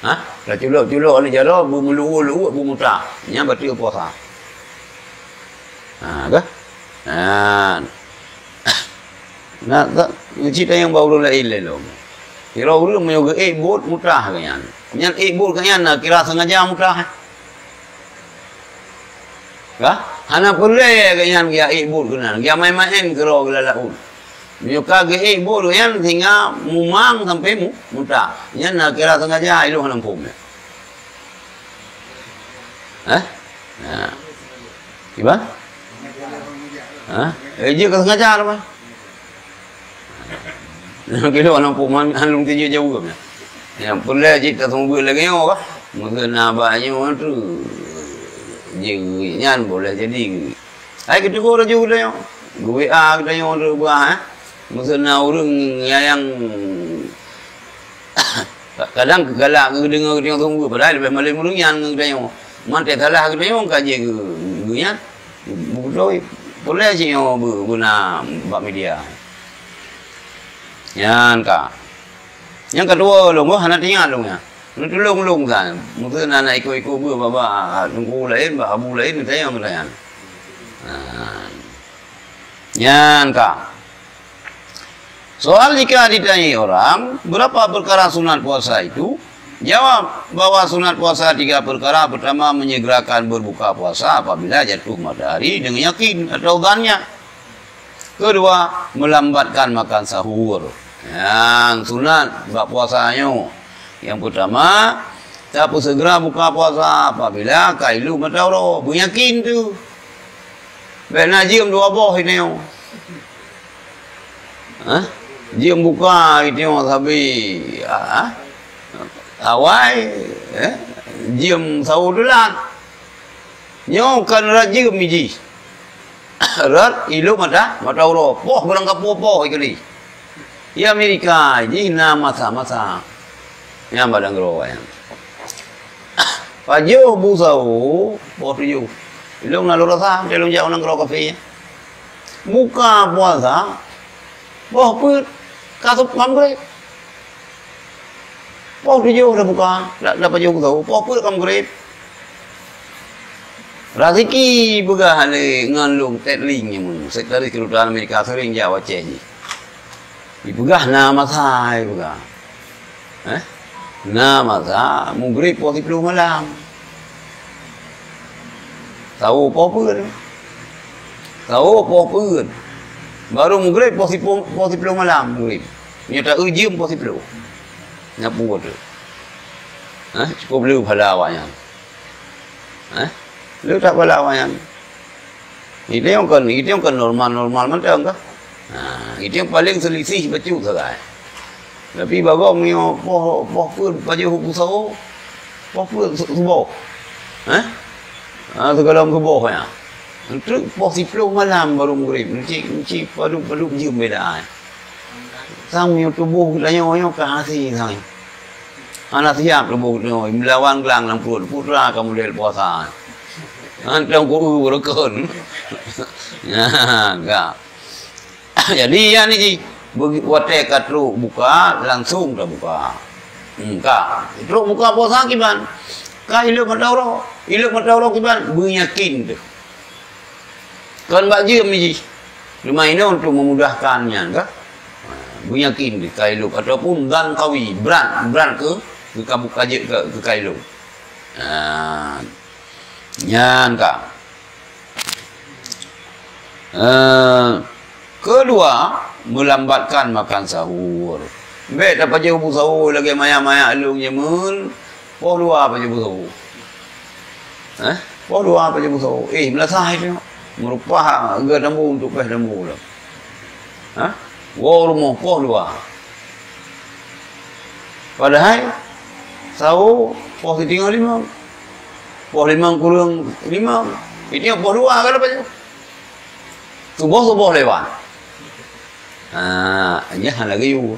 Hah? Taculok-culok aneuk jaroe, beumeuluwot-luwot, beumuntah. Nyan bateue puasa. Ha, kan? Ha. Na, ta-, cit tanyong bak ureueng laén lé lom. Kira ureueng meunyoe geuék bot muntah gobnyan. Nyan ék bot gobnyan na kira sengaja muntah. Ka? Hana peureulèe gobnyan geujak ék bot keunan. Geujak maén-maén keudroe geulalak ôn. Meunyoe ka geuék bot gobnyan sehingga mumang sampoe mu-, muntah. Nyan na kira sengaja ilôn hana muphom nyan. Hah? Ha. Kiban? Ha? Eh, jeuet ka sengaja teuma. Kilo nampak man, alun tu jauh-jauh kan. Nyang peureulèe cit taseumeubeuet lagèe nyoe kah? Meukeuna bak nyoe tu. Jeuet nyan boleh jadi. Hai, keuteupue laju geutanyoe. Geu-W A geutanyoe tu bah, eh. Meukeuna ureueng nyang kadang galak geudeungoe geutanyoe sunggoh, padahai leubeh malém ureueng nyan ngon geutanyoe. Man teusalah geutanyoe ka jeuet geu-, geu-, nyan. Beutôi, peureulèe jih nyoe beu-, beuna bak media. Nyan ka. Nyang keudua, lôn, oh, hana teuingat lôn nyan. Neutulông lôn ka. Mungken na ikot-ikot beu bak, bak teungku laén, bak abu laén, geutanyong, geutanyong. Nah. Nyan ka. Soal jika ditanyai orang, berapa perkara sunat puasa itu? Jawab bahwa sunat puasa tiga perkara. Pertama, menyegerakan berbuka puasa apabila jatuh matahari dengan yakin atau dhannya. Keudua, meulambatkan makan sahur. Nyang sunat bak puasa nyoe. Nyang peutama, tapeuseugera buka puasa apabila ka ilop mata uroe. Beuyakin teuh. Bèk na jeuem dua boh ineue. Hah? Jeuem buka ineue sabe, ah, awai, eh, jeuem sahur teulat. Nyoe kan rot jeuem jih. Rot ilop mata, mata uroe. Poh barang kapeue poh ikali. Di Amerika jih na masa-masa nyang padang geuroe nyan. Pajoh bu sahur, poh tujoh. Ilong na lôn rasa, lôn jak u nanggroe kafé. Buka puasa, poh peuet, ka sub-, ka meugreb. Poh tujoh dah buka, dah, dah pajoh bu sahur, poh peuet ka meugreb. Rasiki peugah lé ngon Lôn Ted Lieng nyoe, Sekretaris Kedutaan Amerika sering jak u Aceh jih. Ipeugah na masa, ipeugah. Eh? Na masa, mugrib poh siploh malam. Sahur poh peuet. Sahur poh peuet. Baru mugrib poh siploh, poh siploh malam mugrib. Nyoe ta-eu jeuem poh siploh. Nyapu tu. Eh? Cukup lé phala awaknyan. Eh? Lé that phala awaknyan. Itu yang kan, itu yang kan normal-normal mantong kah? Ha, itu yang paling selisih bacut sagai. Tapi bak gob nyoe poh, poh peuet pajoh bu sahur, poh peuet su-, suboh. Eh? Ha, sigohlom suboh nyan. Treuk poh siploh malam baru mugrib. Cit, cit padub-padub jeuem beda. Sang nyoe tuboh geutanyoe nyoe ka hase sang. Hana siap tuboh geutanyoe, meulawan glang lam pruet, putra ka model puasa. Hantom ku rukon. Nyan ka. Jadi, nyan jih, bagi watèe ka trok buka, langsung tabuka. Hmm, ka. Trok buka puasa kiban. Ka ilop mata uroe. Ilop mata uroe kiban, beuyakin teuh. Kon bak jeuem jih. Cuma inoe untuk memudahkan nyan ka. Ha, beuyakin ka ilop ataupun zan qawi, brat, brat keu, keu ka buka jeuet keu, keu ka ilop. Ha, nyan ka. Eh, keudua, meulambatkan makan sahur. Bèk tapajoh bu sahur lagèe manyak-manyak lôn jameun, poh dua pajoh bu sahur. Eh, poh dua pajoh bu sahur. Eh, meulasah itu. Meurupah geutambu untuk pèh tambu lom. Hah? Woe rumoh poh dua. Padahai sahur poh siteungoh limong. Poh limong kureueng limong. Itu poh dua ka leupah. Suboh-suboh lewat. Ha, nyan lagèe nyoe.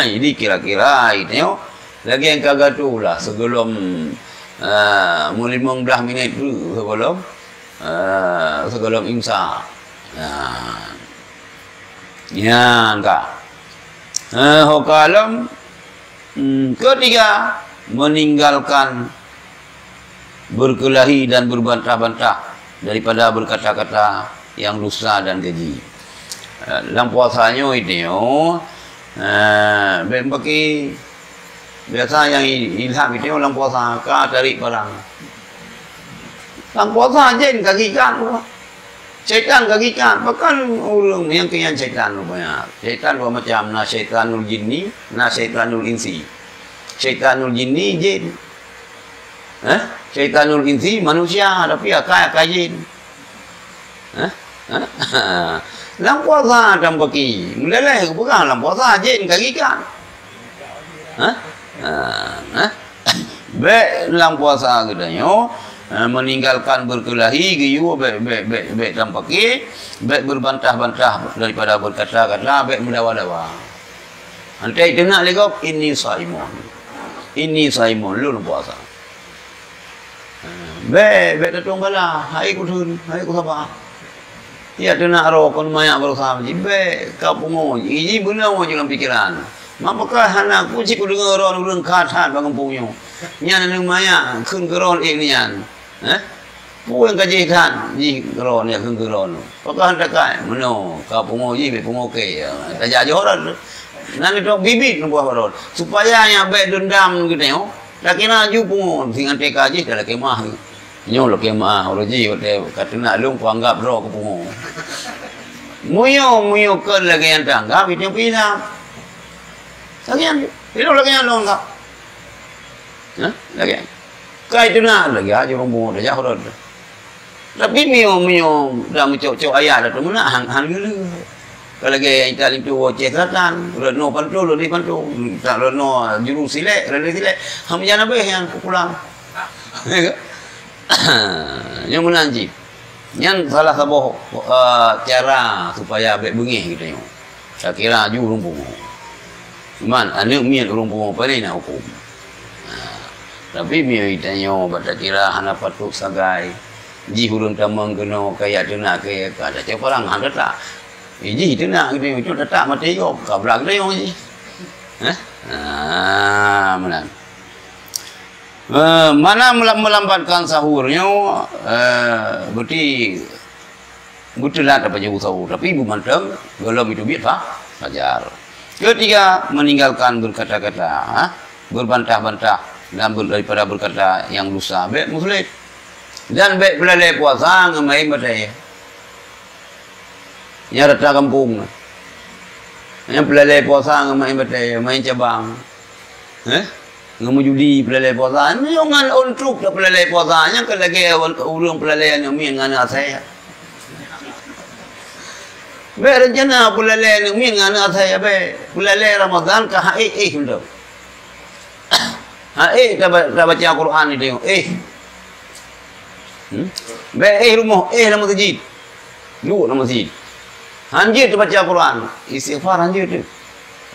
Jadi kira-kira itu lagèe nyang ka geutanyoe lah sigohlom, ha, meulimong blah minit tu sigohlom, ha, sigohlom imsak. Ha. Nyan ka. Ha, ho ka lom, hmm, keutiga, meninggalkan berkelahi dan berbantah-bantah daripada berkata-kata yang dusta dan keji. Eh, lam puasa nyoe itu, eh, bèk bagi biasa nyang i-, ilham itu lam puasa ka tarik parang. Lam puasa jén ka gikan. Syaitan ka gikan. Pakon ureueng nyang keu nyan syaitan rupanya. Syaitan dua macam, na syaitanul jinni, na syaitanul insi. Syaitanul jinni jin. Eh? Syaitanul insi manusia, tapi akai-akai jin. Eh? Eh? Lam puasa tam paki. Meuleleh peugah lam puasa jin ka gikan. Eh? Eh? Eh? Bèk lam puasa geutanyoe, eh, meninggalkan berkelahi geuyue bèk, bèk, bèk, bèk tam paki, bèk berbantah-bantah daripada berkata-kata, bèk meudawa-dawa. Antai teunak lé gob, "Inni shaimun. Inni shaimun," lôn puasa. Bèk, bèk tatueng bala, hai kutheun, hai kusaba. Tiep teunak roh kon manyak baroesa jih, bèk ka pungo jih, jih beuna jih lam pikeran. Mapakah hana ku cit kudeungoe droe ureueng kha that bak gampông nyoe. Nyan aneuk manyak kheun keu droe ék nyan. Eh? Peue nyang ka jih that jih droe nyan kheun keu droe. Pakon takai, meunoe ka pungo jih, bèk pungo kèe. Tajak johor. Nan itu bibit buah rot. Supaya nyan bèk dendam geutanyoe. Takira laju pungo singoh teuka jih dalam kemah. Nyoe lom kemah, uroe jih watèe ka teunak lôn kuanggap droe keu pungo. Meunyoe, meunyoe kon lagèe nyan tanggap, itu pih hilang. Lagèe nyan, itu lagèe nyan lôn anggap. Hah? Lagèe nyan. Kai teunak lagèe aja ureueng pungo tajak rot. Tapi meunyoe, meunyoe dah meucok-cok ayat dah teumeunak, han, han geuleuh. Ka lagèe nyang ita linto woe ceh selatan, rot noe panto, rot noe panto. Tak rot noe juru silek, rot noe silek. Han meujan abéh nyan pulang. Nyan meunan cit. Nyan salah saboh, eh, cara supaya bèk beungéh geutanyoe. Takira aju ureueng pungo. Man, aneuk miet ureueng pungo, pane na huköm. Ha, tapi meunyoe geutanyoe bak takira hana patôt sagai, jih ureueng tamong keunoe, kajak teunak keu, ka tacok parang, han teutak. Eh, jih teunak geutanyoe, cuma teutak maté gob, ka brat geutanyoe jih. Hah? Ha, meunan. Eh, mana meulam-, meulambatkan sahur nyoe, eh, berarti beuteulat apa jeuet sahur, tapi beumantong gohlom itu biet fa-, fajar. Ketiga, meninggalkan berkata-kata, ha? Berbantah-bantah dan ber-, daripada berkata yang dusta. Bèk musleh. Dan bèk peulalèe puasa ngon main batèe. Nyan rata gampông. Nyan peulalèe puasa ngon main batèe, main cabang. Eh? Ngon meujudi peulalèe puasa. Nyoe ngon ôn trok dak peulalèe puasa. Nyan ka lagèe ureueng peulalèe aneuk miet ngon aneuk asèe. Bèk rencana peulalèe aneuk miet ngon aneuk asèe, bèk. Peulalèe Ramadhan ka hak éh-éh mantong. Hak éh taba-, tabaca Quran itu, éh. Hmm? Bèk éh rumoh, éh lam masjid. Duek lam masjid. Hanjeuet tabaca Quran, istighfar hanjeuet tu.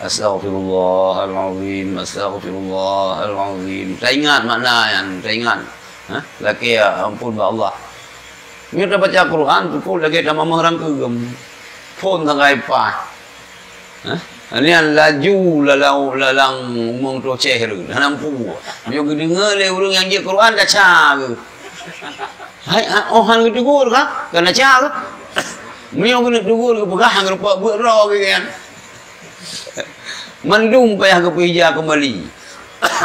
Astaghfirullahalazim, astaghfirullahalazim. Taingat makna nyan, taingat. Ha? Lakèe ampôn bak Allah. Meunyoe tabaca Quran, teupeu lagèe tamamah rangkeum. Phôn sagai paih. Hah? Nyan laju lalang, lalang umong toh ceh reuet, hana mampu. Meunyoe geudeungoe lé ureueng nyang jeuet Quran, ka ca geuh. Hai, ha, oh, han geuteugor ka? Ka na ca geuh. Meunyoe geuneuk teugor geupeugah, han geurumpok beuet droe geuh nyan. Mandum payah geupeujak keumbali.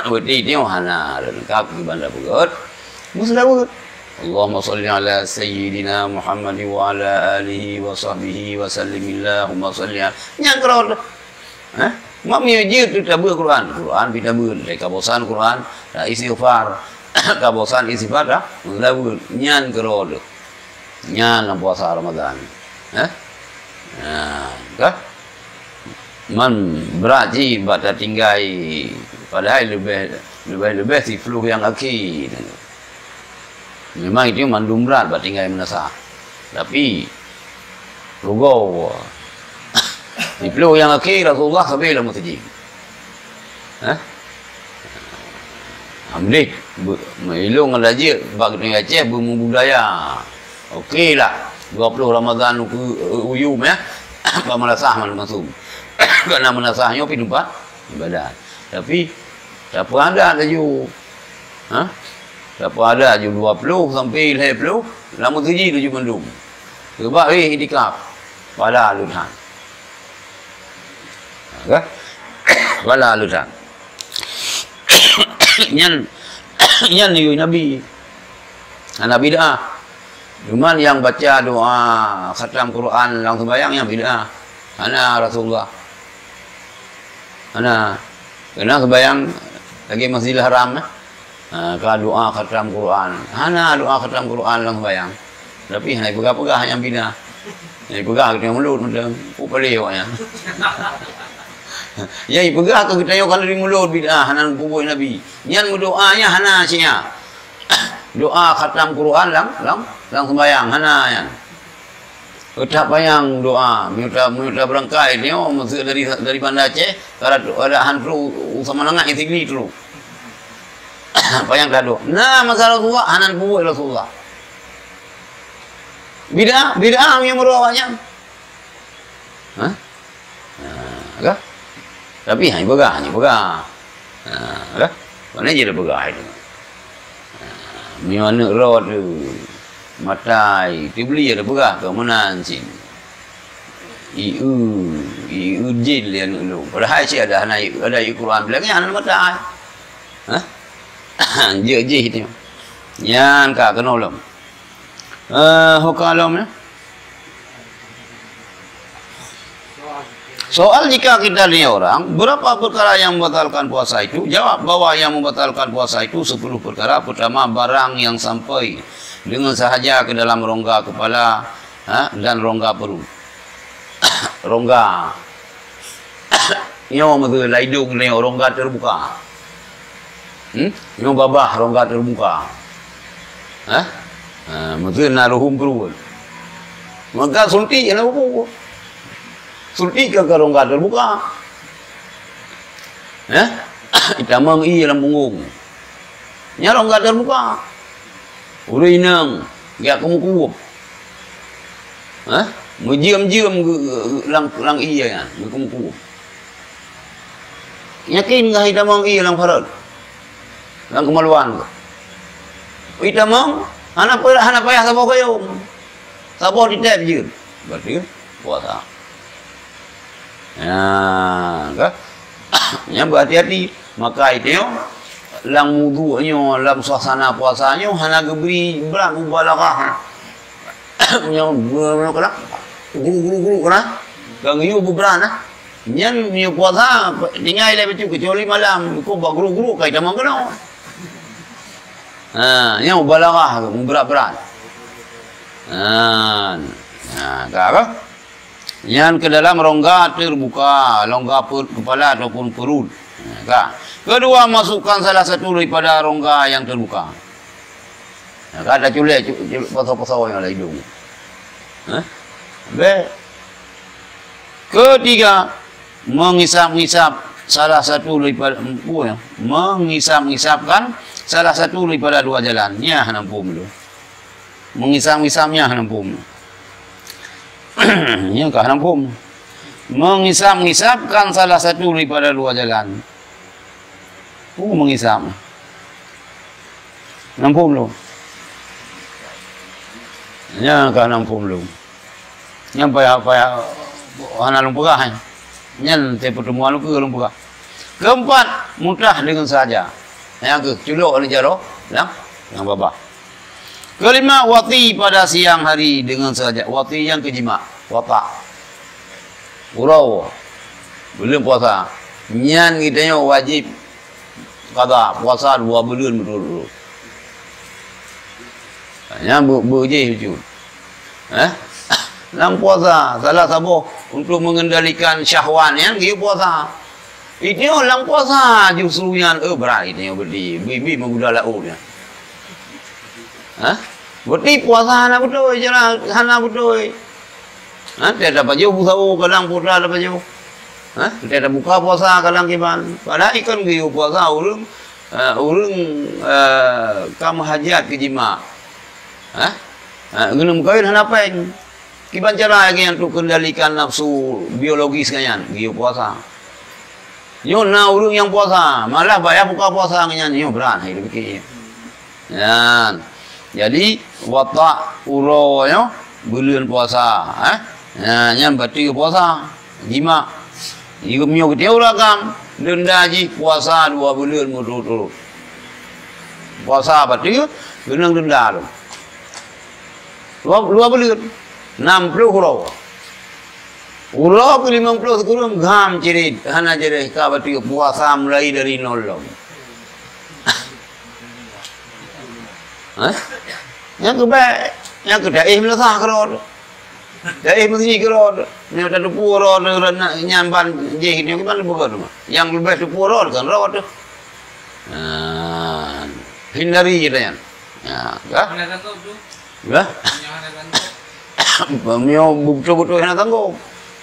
Berarti nyoe hana leungkap keu banda peugöt. Meuseulaweuet. Allahumma shalli ala sayyidina Muhammad wa ala alihi wa sahbihi wa sallim. Allahumma shalli ala. Nyan keurot. Eh? Mak meunyoe jeuet tu tabeuet Quran. Quran pih tabeuet. Ka bosan Quran, ta istighfar. Ka bosan istighfar, ta meuseulaweuet. Nyan keurot. Nyan lam puasa Ramadan. Eh? Nah, ka? Man brat cit bak tatinggai, padahai leubeh, leubeh-leubeh siploh nyang akhé. Memang itu mandum brat bak tinggai meunasah. Tapi, rugoe. Siploh nyang akhé Rasulullah sabe lam meuseujid. Hah? Alhamdulillah, be-, meulilong ngon lajeuet bak geutanyoe Aceh beumubudaya. Oke lah, dua ploh Ramadhan uku-, uyum, ya. Bak meunasah man masum. Karena meunasah nyoe pih teumpat ibadat. Tapi, tapeuadat laju. Ha? Tapeuadat laju dua ploh sampai lhèe ploh, lam meuseujid laju mandum. Sebab, eh, itikaf. Pahala lôn han. Ka? Pahala lôn han. Nyan, nyan yue Nabi. Hana bid'ah. Cuman nyang baca doa khatam Quran lam sembahyang nyan bid'ah. Hana Rasulullah. Hana. Kena sembahyang lagèe Masjidil Haram, eh. Ha, ka doa khatam Quran. Hana doa khatam Quran lam sembahyang. Tapi hana peugah-peugah nyang bina. Nyang peugah geutanyoe mulod mantong. Peue paleng awak nyan. Nyang peugah keu geutanyoe kalau di mulod bid'ah, hana peubuet Nabi. Nyan meudoa nyan hana siat. Doa khatam Quran lam, lam, lam sembahyang hana nyan. Utak panyang doa, meunyoe ta-, meunyoe tabeurangkai nyoe, meuseu dari, dari Banda Aceh, ka rot, ada han troh u Samalanga nyang sigli troh. Panyang tadoa. Na masa Rasulullah, hana peubuet Rasulullah. Bid'ah, bid'ah nyang meunurot awak nyan. Hah? Ha, ka? Tapi hana peugah, hana peugah. Ha, ka? Mana je dah peugah itu. Ha, meunyoe aneuk droe tu matai, tu beli ada peugah ke meunan cit. Ieu, ieu jin lé aneuk lôn. Padahai cit ada hana ieu, ada ieu Quran, bilangnya hana matai. Hah? Jeuet jih itu. Nyan ka keunoe lom. Eh, ho ka lom, ya. Soal jika kita tanya orang, berapa perkara yang membatalkan puasa itu? Jawab bahwa yang membatalkan puasa itu sepuluh perkara. Pertama, barang yang sampai dengan sahaja ke dalam rongga kepala, ha, dan rongga perut. Rongga. Nyoe meuteun laidong nyoe rongga terbuka. Hmm? Nyoe babah rongga terbuka. Ha? Ha, meuteun na ruhum pruet. Maka suntik na buku. Suntik ka, ka rongga terbuka. Ha? Itamong ié lam punggong. Nyan rongga terbuka. Ureueng inong geujak keumeukuwöb. Ha? Meujeuem-jeuem geu-, geu-, lam, lam ié nyan, geukeumeukubur. Yakin kah itamong ié lam parot? Lam keumaluan kah? Itamong, hana payah, hana payah saboh gayông. Saboh titép jeuet. Berarti puasa. Ya, kah? Nyan beuhati-hati. Maka itu nyoe, lam wudhu nyoe, lam suasana puasa nyoe, hana geubri brat mubalaghah. Nyoe, nyoe keunan, gru, gru, gru keunan. Ka geuyue beubrat nah. Nyan nyoe puasa, tinggai lé bacut, kecuali malam, kok bak gru-gru kai tamong keunoe. Ha, nyoe mubalaghah, mubrat-brat. Ha, ha, ka apa? Nyan ke dalam rongga terbuka, rongga per-, kepala ataupun perut. Ha, ka. Kedua, masukkan salah satu daripada rongga yang terbuka. Ha, ka, taculek, cu-, cu-, poso-poso nyang lam idong. Ha? Bèk. Ketiga, mengisap-ngisap salah satu daripada, oh, ya, mengisap-ngisapkan salah satu daripada dua jalan. Nyan hana muphom tu. Mengisap-ngisap nyan hana muphom. Nyan ka hana muphom. Mengisap-ngisapkan salah satu daripada dua jalan. Peue mengisap? Hana muphom lom. Nyan ka hana muphom lom. Nyan payah, payah hana lôn peugah, eh. Nyan teuh pertemuan lôn keu lôn peugah. Keempat, mutah dengan sahaja. Nyang keu culok ni jaroe, nyang, nyang babah. Kelima, wati pada siang hari dengan sengaja. Wati nyang keu jimak, wata. Uroe buleuen puasa. Nyan geutanyoe wajéb qada puasa dua buleuen beutôi-beutôi. Nyan beu-, beujéh bacut. Eh? Lam puasa, salah saboh untuk mengendalikan syahwat nyan geuyue puasa. Itu lam puasa justru nyan, eh, brat itu nyan berarti, bi-, bi meuguda laôt nyan. Hah? Berarti puasa hana beutôi, jeulaih hana beutôi. Ha, teuka tapajoh beusawo, kadang putra tapajoh. Ha, teuka tabuka puasa, kadang kiban. Padahai kan geuyue puasa ureueng, eh, ureueng, eh, ka meuhajat keu jimak. Ha? Ha, geuneueng meukawen hana péng. Kiban cara lagèe nyan untuk kendalikan nafsu biologis geuh nyan, geuyue puasa. Nyoe na ureueng nyang puasa, malah baya buka puasa ngon nyan, nyoe brat hai tapike. Nyan. Jadi, wata uroe nyoe buleuen puasa, eh. Nah, nyan bateue puasa, jimak. Jeuet meunyoe geutanyoe ureueng agam, denda jih puasa dua buleuen meuturot-turot. Puasa bateue, geuneueng denda lom. Dua, dua buleuen, nam ploh uroe. Uroe keu limong ploh sikureueng gam cirit, hana jadeh ka bateue puasa mulai dari nol lom. Hah? Nyang keu bèk, nyang keu taéh meunasah keudroe. Taéh meunasah keudroe. Nyoe tateupeue uroe nyan ban jih nyoe ban beugöt. Nyang leubeh teupeue uroe kan uroe teuh. Nah, hindari je nyan. Ya, kah? Hana sanggob tu. Bah? Nyoe hana sanggob. Nyoe beutôi-beutôi hana sanggob.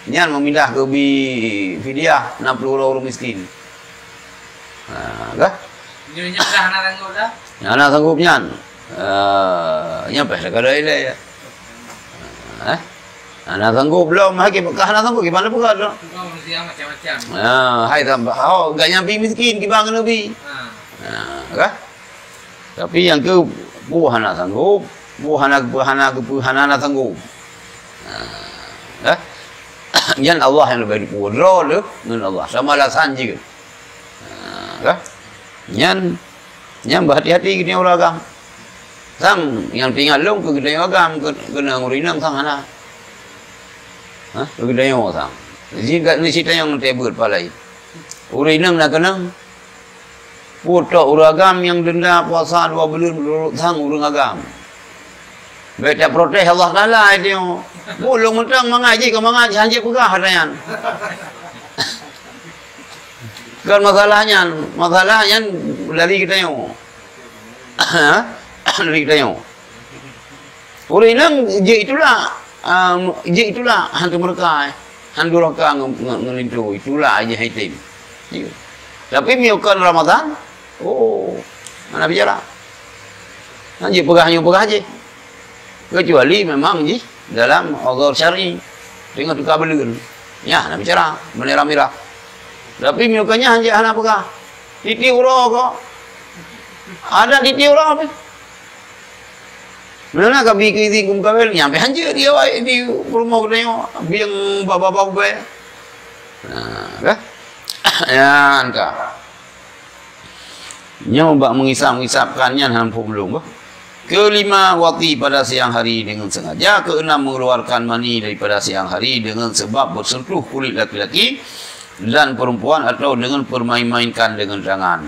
Nyan meumindah keu bi fidyah enam puluh droe ureueng miskin. Ha, kah? Nyoe, nyoe dah hana sanggob dah? Hana sanggob nyan. Eh, nyan payah takada ilèe. Eh? Hana sanggob lom, ha, kiban hana sanggob, kiban peugah tu. Bukan manusia macam-macam. Ha, hai tambah. Oh, gak nyampi miskin, kiban kena bi. Ha. Ha, kah? Tapi nyang keu peue hana sanggob, peue hana, peue hana, peue hana, hana sanggob. Ha, dah. Nyan Allah nyang leubeh teupeue droe lé ngon Allah. Sama alasan jih. Ha, dah. Nyan, nyan beuhati-hati geutanyoe ureueng agam. Sang nyang teuingat lôn keu geutanyoe agam, keu, keu ureueng inong sang hana. Ha, keu geutanyoe sang. Jih kat ni cit tanyong teuh beuet palai. Ureueng inong na keunong. Putôk ureueng agam nyang denda puasa dua buleuen rot sang ureueng agam. Bèk taprotes Allah Taala itu. Bulong mantong mangat jih, keu mangat jih, hanjeuet peugah ata nyan. Kan masalah nyan, masalah nyan lari geutanyoe. Lari geutanyoe. Ureueng inong jeuet itulak, ah, jeuet itulak, han teumeureuka, han durhaka ngon, ngon, ngon linto, itulak jih item. Tapi meunyoe kon Ramadan, oh, hana bicara. Hanjeuet peugah nyoe peugah jih. Kecuali memang jih dalam uzur syar'i, teungoh teuka buleuen. Nyan hana bicara, bendera mirah. Tapi meunyoe kon nyan hanjeuet hana peugah. Titi uroe ko. Ada titi uroe pih. Meunan ka bi keu izin keu meukawen, nyan pih hanjeuet di awai di peurumoh geutanyoe, bieng baba-baba ubé. Nah, ka? Nyan ka. Nyoe bak mengisap-mengisapkan nyan han phom lôn, bah. Kelima, wati pada siang hari dengan sengaja. Keenam, mengeluarkan mani daripada siang hari dengan sebab bersentuh kulit laki-laki dan perempuan atau dengan permain-mainkan dengan tangan.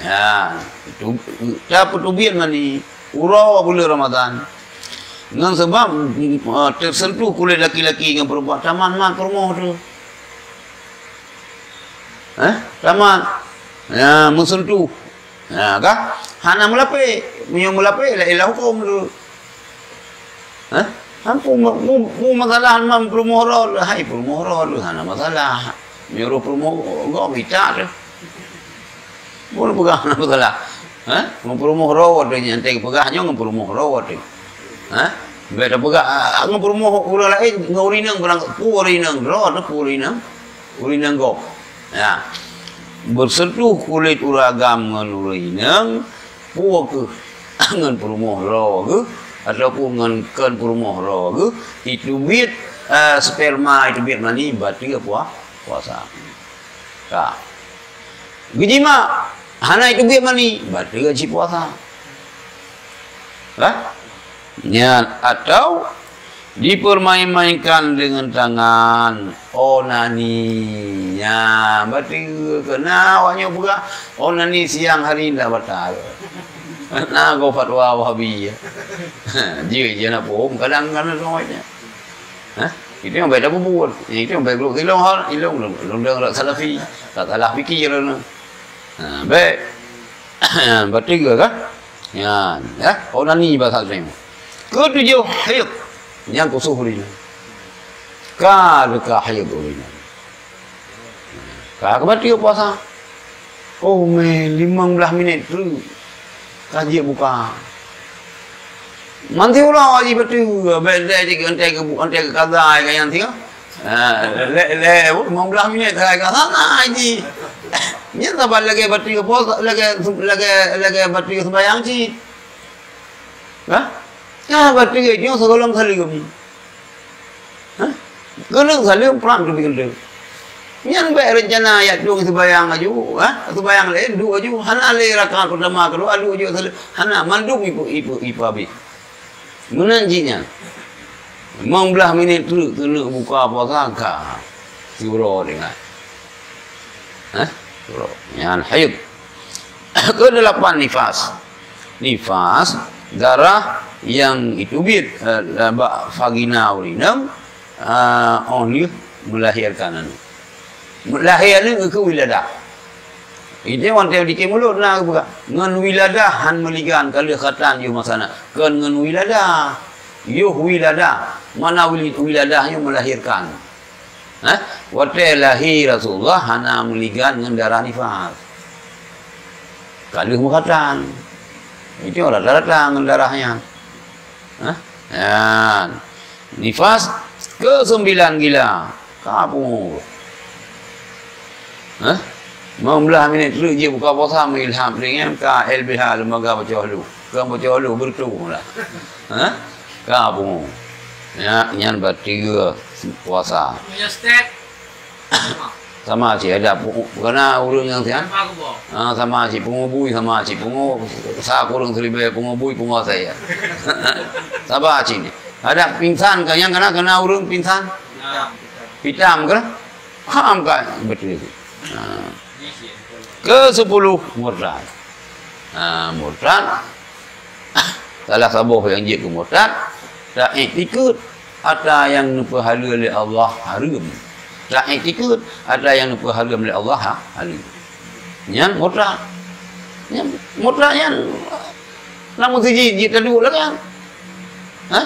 Ya, tu, tapeuteubiet mani uroe buleuen Ramadan. Ngon sebab, eh, tersentuh kulit laki-laki ngon perempuan, tamat mat peurumoh tu. Eh, tamat. Ya, meusentuh. Ya, kah? Hana meulapék. Meunyoe meulapék, laén lah huköm tu. Hah? Ampôn, mu, mu, mu masalah mam peurumoh rot, hai peurumoh rot, hana masalah. Meunyoe peurumoh gob mita tu. Pun peugah hana masalah. Hah? Mu peurumoh rot tu nyan teupeugah nyoe ngon peurumoh rot tu. Hah? Bèk tapeugah, ah, ngon peurumoh ureueng laén, ngon ureueng inong barang, peue ureueng inong rot, peue ureueng inong. Ureueng inong gob. Ya. Bersentuh kulit ureueng agam ngon ureueng inong, peue keuh ngon peurumoh droe geuh, ataupun ngon kon peurumoh droe geuh, iteubiet, eh, sperma, iteubiet mani, bateue pua-, puasa. Ka. Geujimak, hana iteubiet mani, bateue cit puasa. Lah? Nyan, atau dipermain-mainkan dengan tangan, onani. Nyan, bateue keuh na awak nyoe peugah, onani siang hari ndak batal. Na gob fatwa Wahabi. Jeuet, jeuet na phom, kadang-kadang sama nyan. Hah? Itu nyang bèk tapubuet. Itu nyang bèk glok ilong hal, ilong, ilong, ilong, ilong Salafi. Tak salah fikir. Ha, bèk. Bateue kah? Nyan, ya. Onani bahasa Indonesia. Ketujuh, haid. Nyang khusus ureueng inong. Ka leuka haid ureueng inong. Ka, ka bateue puasa. Oh, meh, limong blah minit treuk. Ka jeuet buka. Manti uroe jih bateue, bèk lé jih, antai keu, antai keu kaza, ka nyan sigoe. Ah, lé, lé, limong blah minit, ka, ka sana jih. Nyan saban lagèe bateue puasa, lagèe, lagèe, lagèe bateue sembahyang cit. Hah? Ka bateue nyoe sigohlom saleuem. Hah? Keuneuk saleuem prang teubiet keuneuk. Nyan bèk reuncana jak tueng seubayang aju, hah? Seubayang laén duek aju, hana lé rakaat peurtama keudua duek aju saleuem. Hana, mandum ipe-, ipe-, ipeubit. Meunan jih nyan. Limong blah minit treuk keuneuk buka puasa ka. Siuroe teuingat. Hah? Siuroe. Nyan haid. Keudelapan nifas. Nifas, darah nyang iteubiet, eh, bak vagina ureueng inong, eh, óh lheueh meulahirkan aneuk. Lahé aneuk keu wiladah. Itu watèe dikém mulod na geupeugah. Ngon wiladah han meuligan ka lheueh khatan yoh masa na. Kon ngon wiladah. Yoh wiladah. Mana wili-, wiladah nyoe meulahirkan. Hah? Watèe lahé Rasulullah hana meuligan ngon darah nifas. Ka lheueh meukhatan. Itu rata-rata ngon darah nyan. Hah? Nyan. Nifas keuseumbilan gila. Ka pungo. Hah? Limong blah minit treuk jih buka puasa meuilham ringan ka L B H lembaga baca hulu. Kon baca hulu, beureutu lah. Hah? Ka pungo. Ya, nyan bateue puasa. Punya step. Sama cit, ada pu-, kena ureueng nyang sian. Apa aku bawa? Ah, sama cit, pungo bui sama cit, pungo sa kureueng siribèe, pungo bui, pungo asèe. Saba cit ni. Ada pingsan ka, nyang kena, kena ureueng pingsan? Nah. Pitam ke? Ham ka beutôi. Ha. Ke sepuluh, murtad. Ha, murtad. Salah saboh nyang jeuet keu murtad, taiktikeuet atra nyang neupeuhaleue lé Allah hareuem. Taiktikeuet atra nyang neupeuhareuem lé Allah ha-, haleueu. Nyan murtad. Nyan murtad nyan na meuseujid jeuet taduek lagèe nyan. Hah?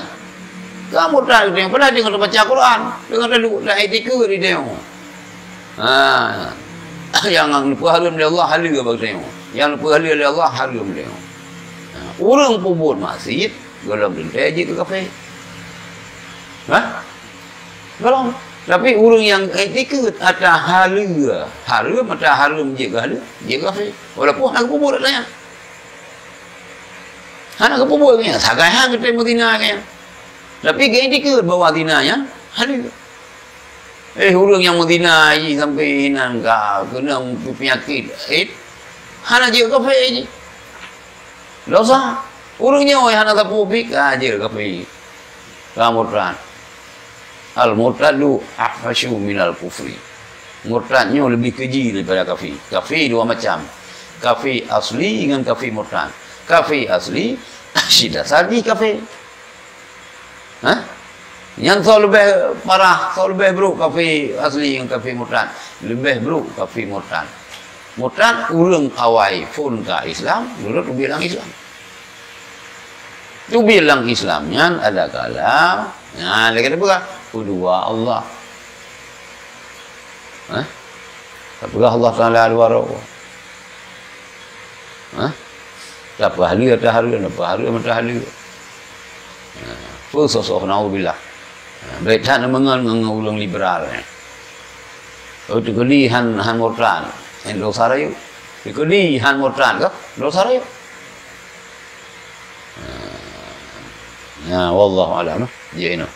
Ka murtad geutanyoe, padahai teungoh tabaca Quran, teungoh taduek taiktikeuet di tanyoe. Ha. Nyang neupeuhareuem lé Allah haleueu bak tanyoe. Nyang neupeuhaleue lé Allah hareuem lé tanyoe. Ha. Ureueng peubuet maksiet, gohlom teuntèe jeuet keu kafé. Hah? Gohlom. Tapi ureueng nyang iktikeuet atra haleue hareuem, atra hareuem jeuet keu haleue, jeuet keu kafé. Walaupun hana geupeubuet atra nyan. Hana geupeubuet nyan, sagai han geutem meuzina nyan. Tapi geuiktikeuet bahwa zina nyan haleue. Eh, ureueng nyang meuzina jih sampai inan ka keunong peunyakét, eh, hana jeuet kafé jih. Dosa. Ureueng nyoe hana sapeue pih ka jeuet kafé. Ka murtad. Al-murtaddu afhasyu minal kufri. Murtad nyoe leubeh keuji daripada kafé. Kafé dua macam. Kafé asli ngon kafé murtad. Kafé asli, sidasar jih kafé. Hah? Nyang soe leubeh parah, soe leubeh brok kafé asli ngon kafé murtad? Leubeh brok kafé murtad. Murtad ureueng awai phon ka Islam, lulus teubiet lam Islam. Teubiet lam Islam nyan adakala, nah, lagèe tapeugah, peudua Allah. Hah? Tapeugah Allah Taala dua droe. Hah? Tapeuhaleue atra hareuem, tapeuhareuem atra haleue. Ha, peue soh-soh, naudzubillah. Ha, bèk that neumeungon ngon, ngon ureueng liberal nyan. Oh, teukeudi han, han murtad, nyan dosa rayeuk. Teukeudi han murtad ka, dosa rayeuk. Ha. Nah, wallahu a'lam. Jeuet inoe.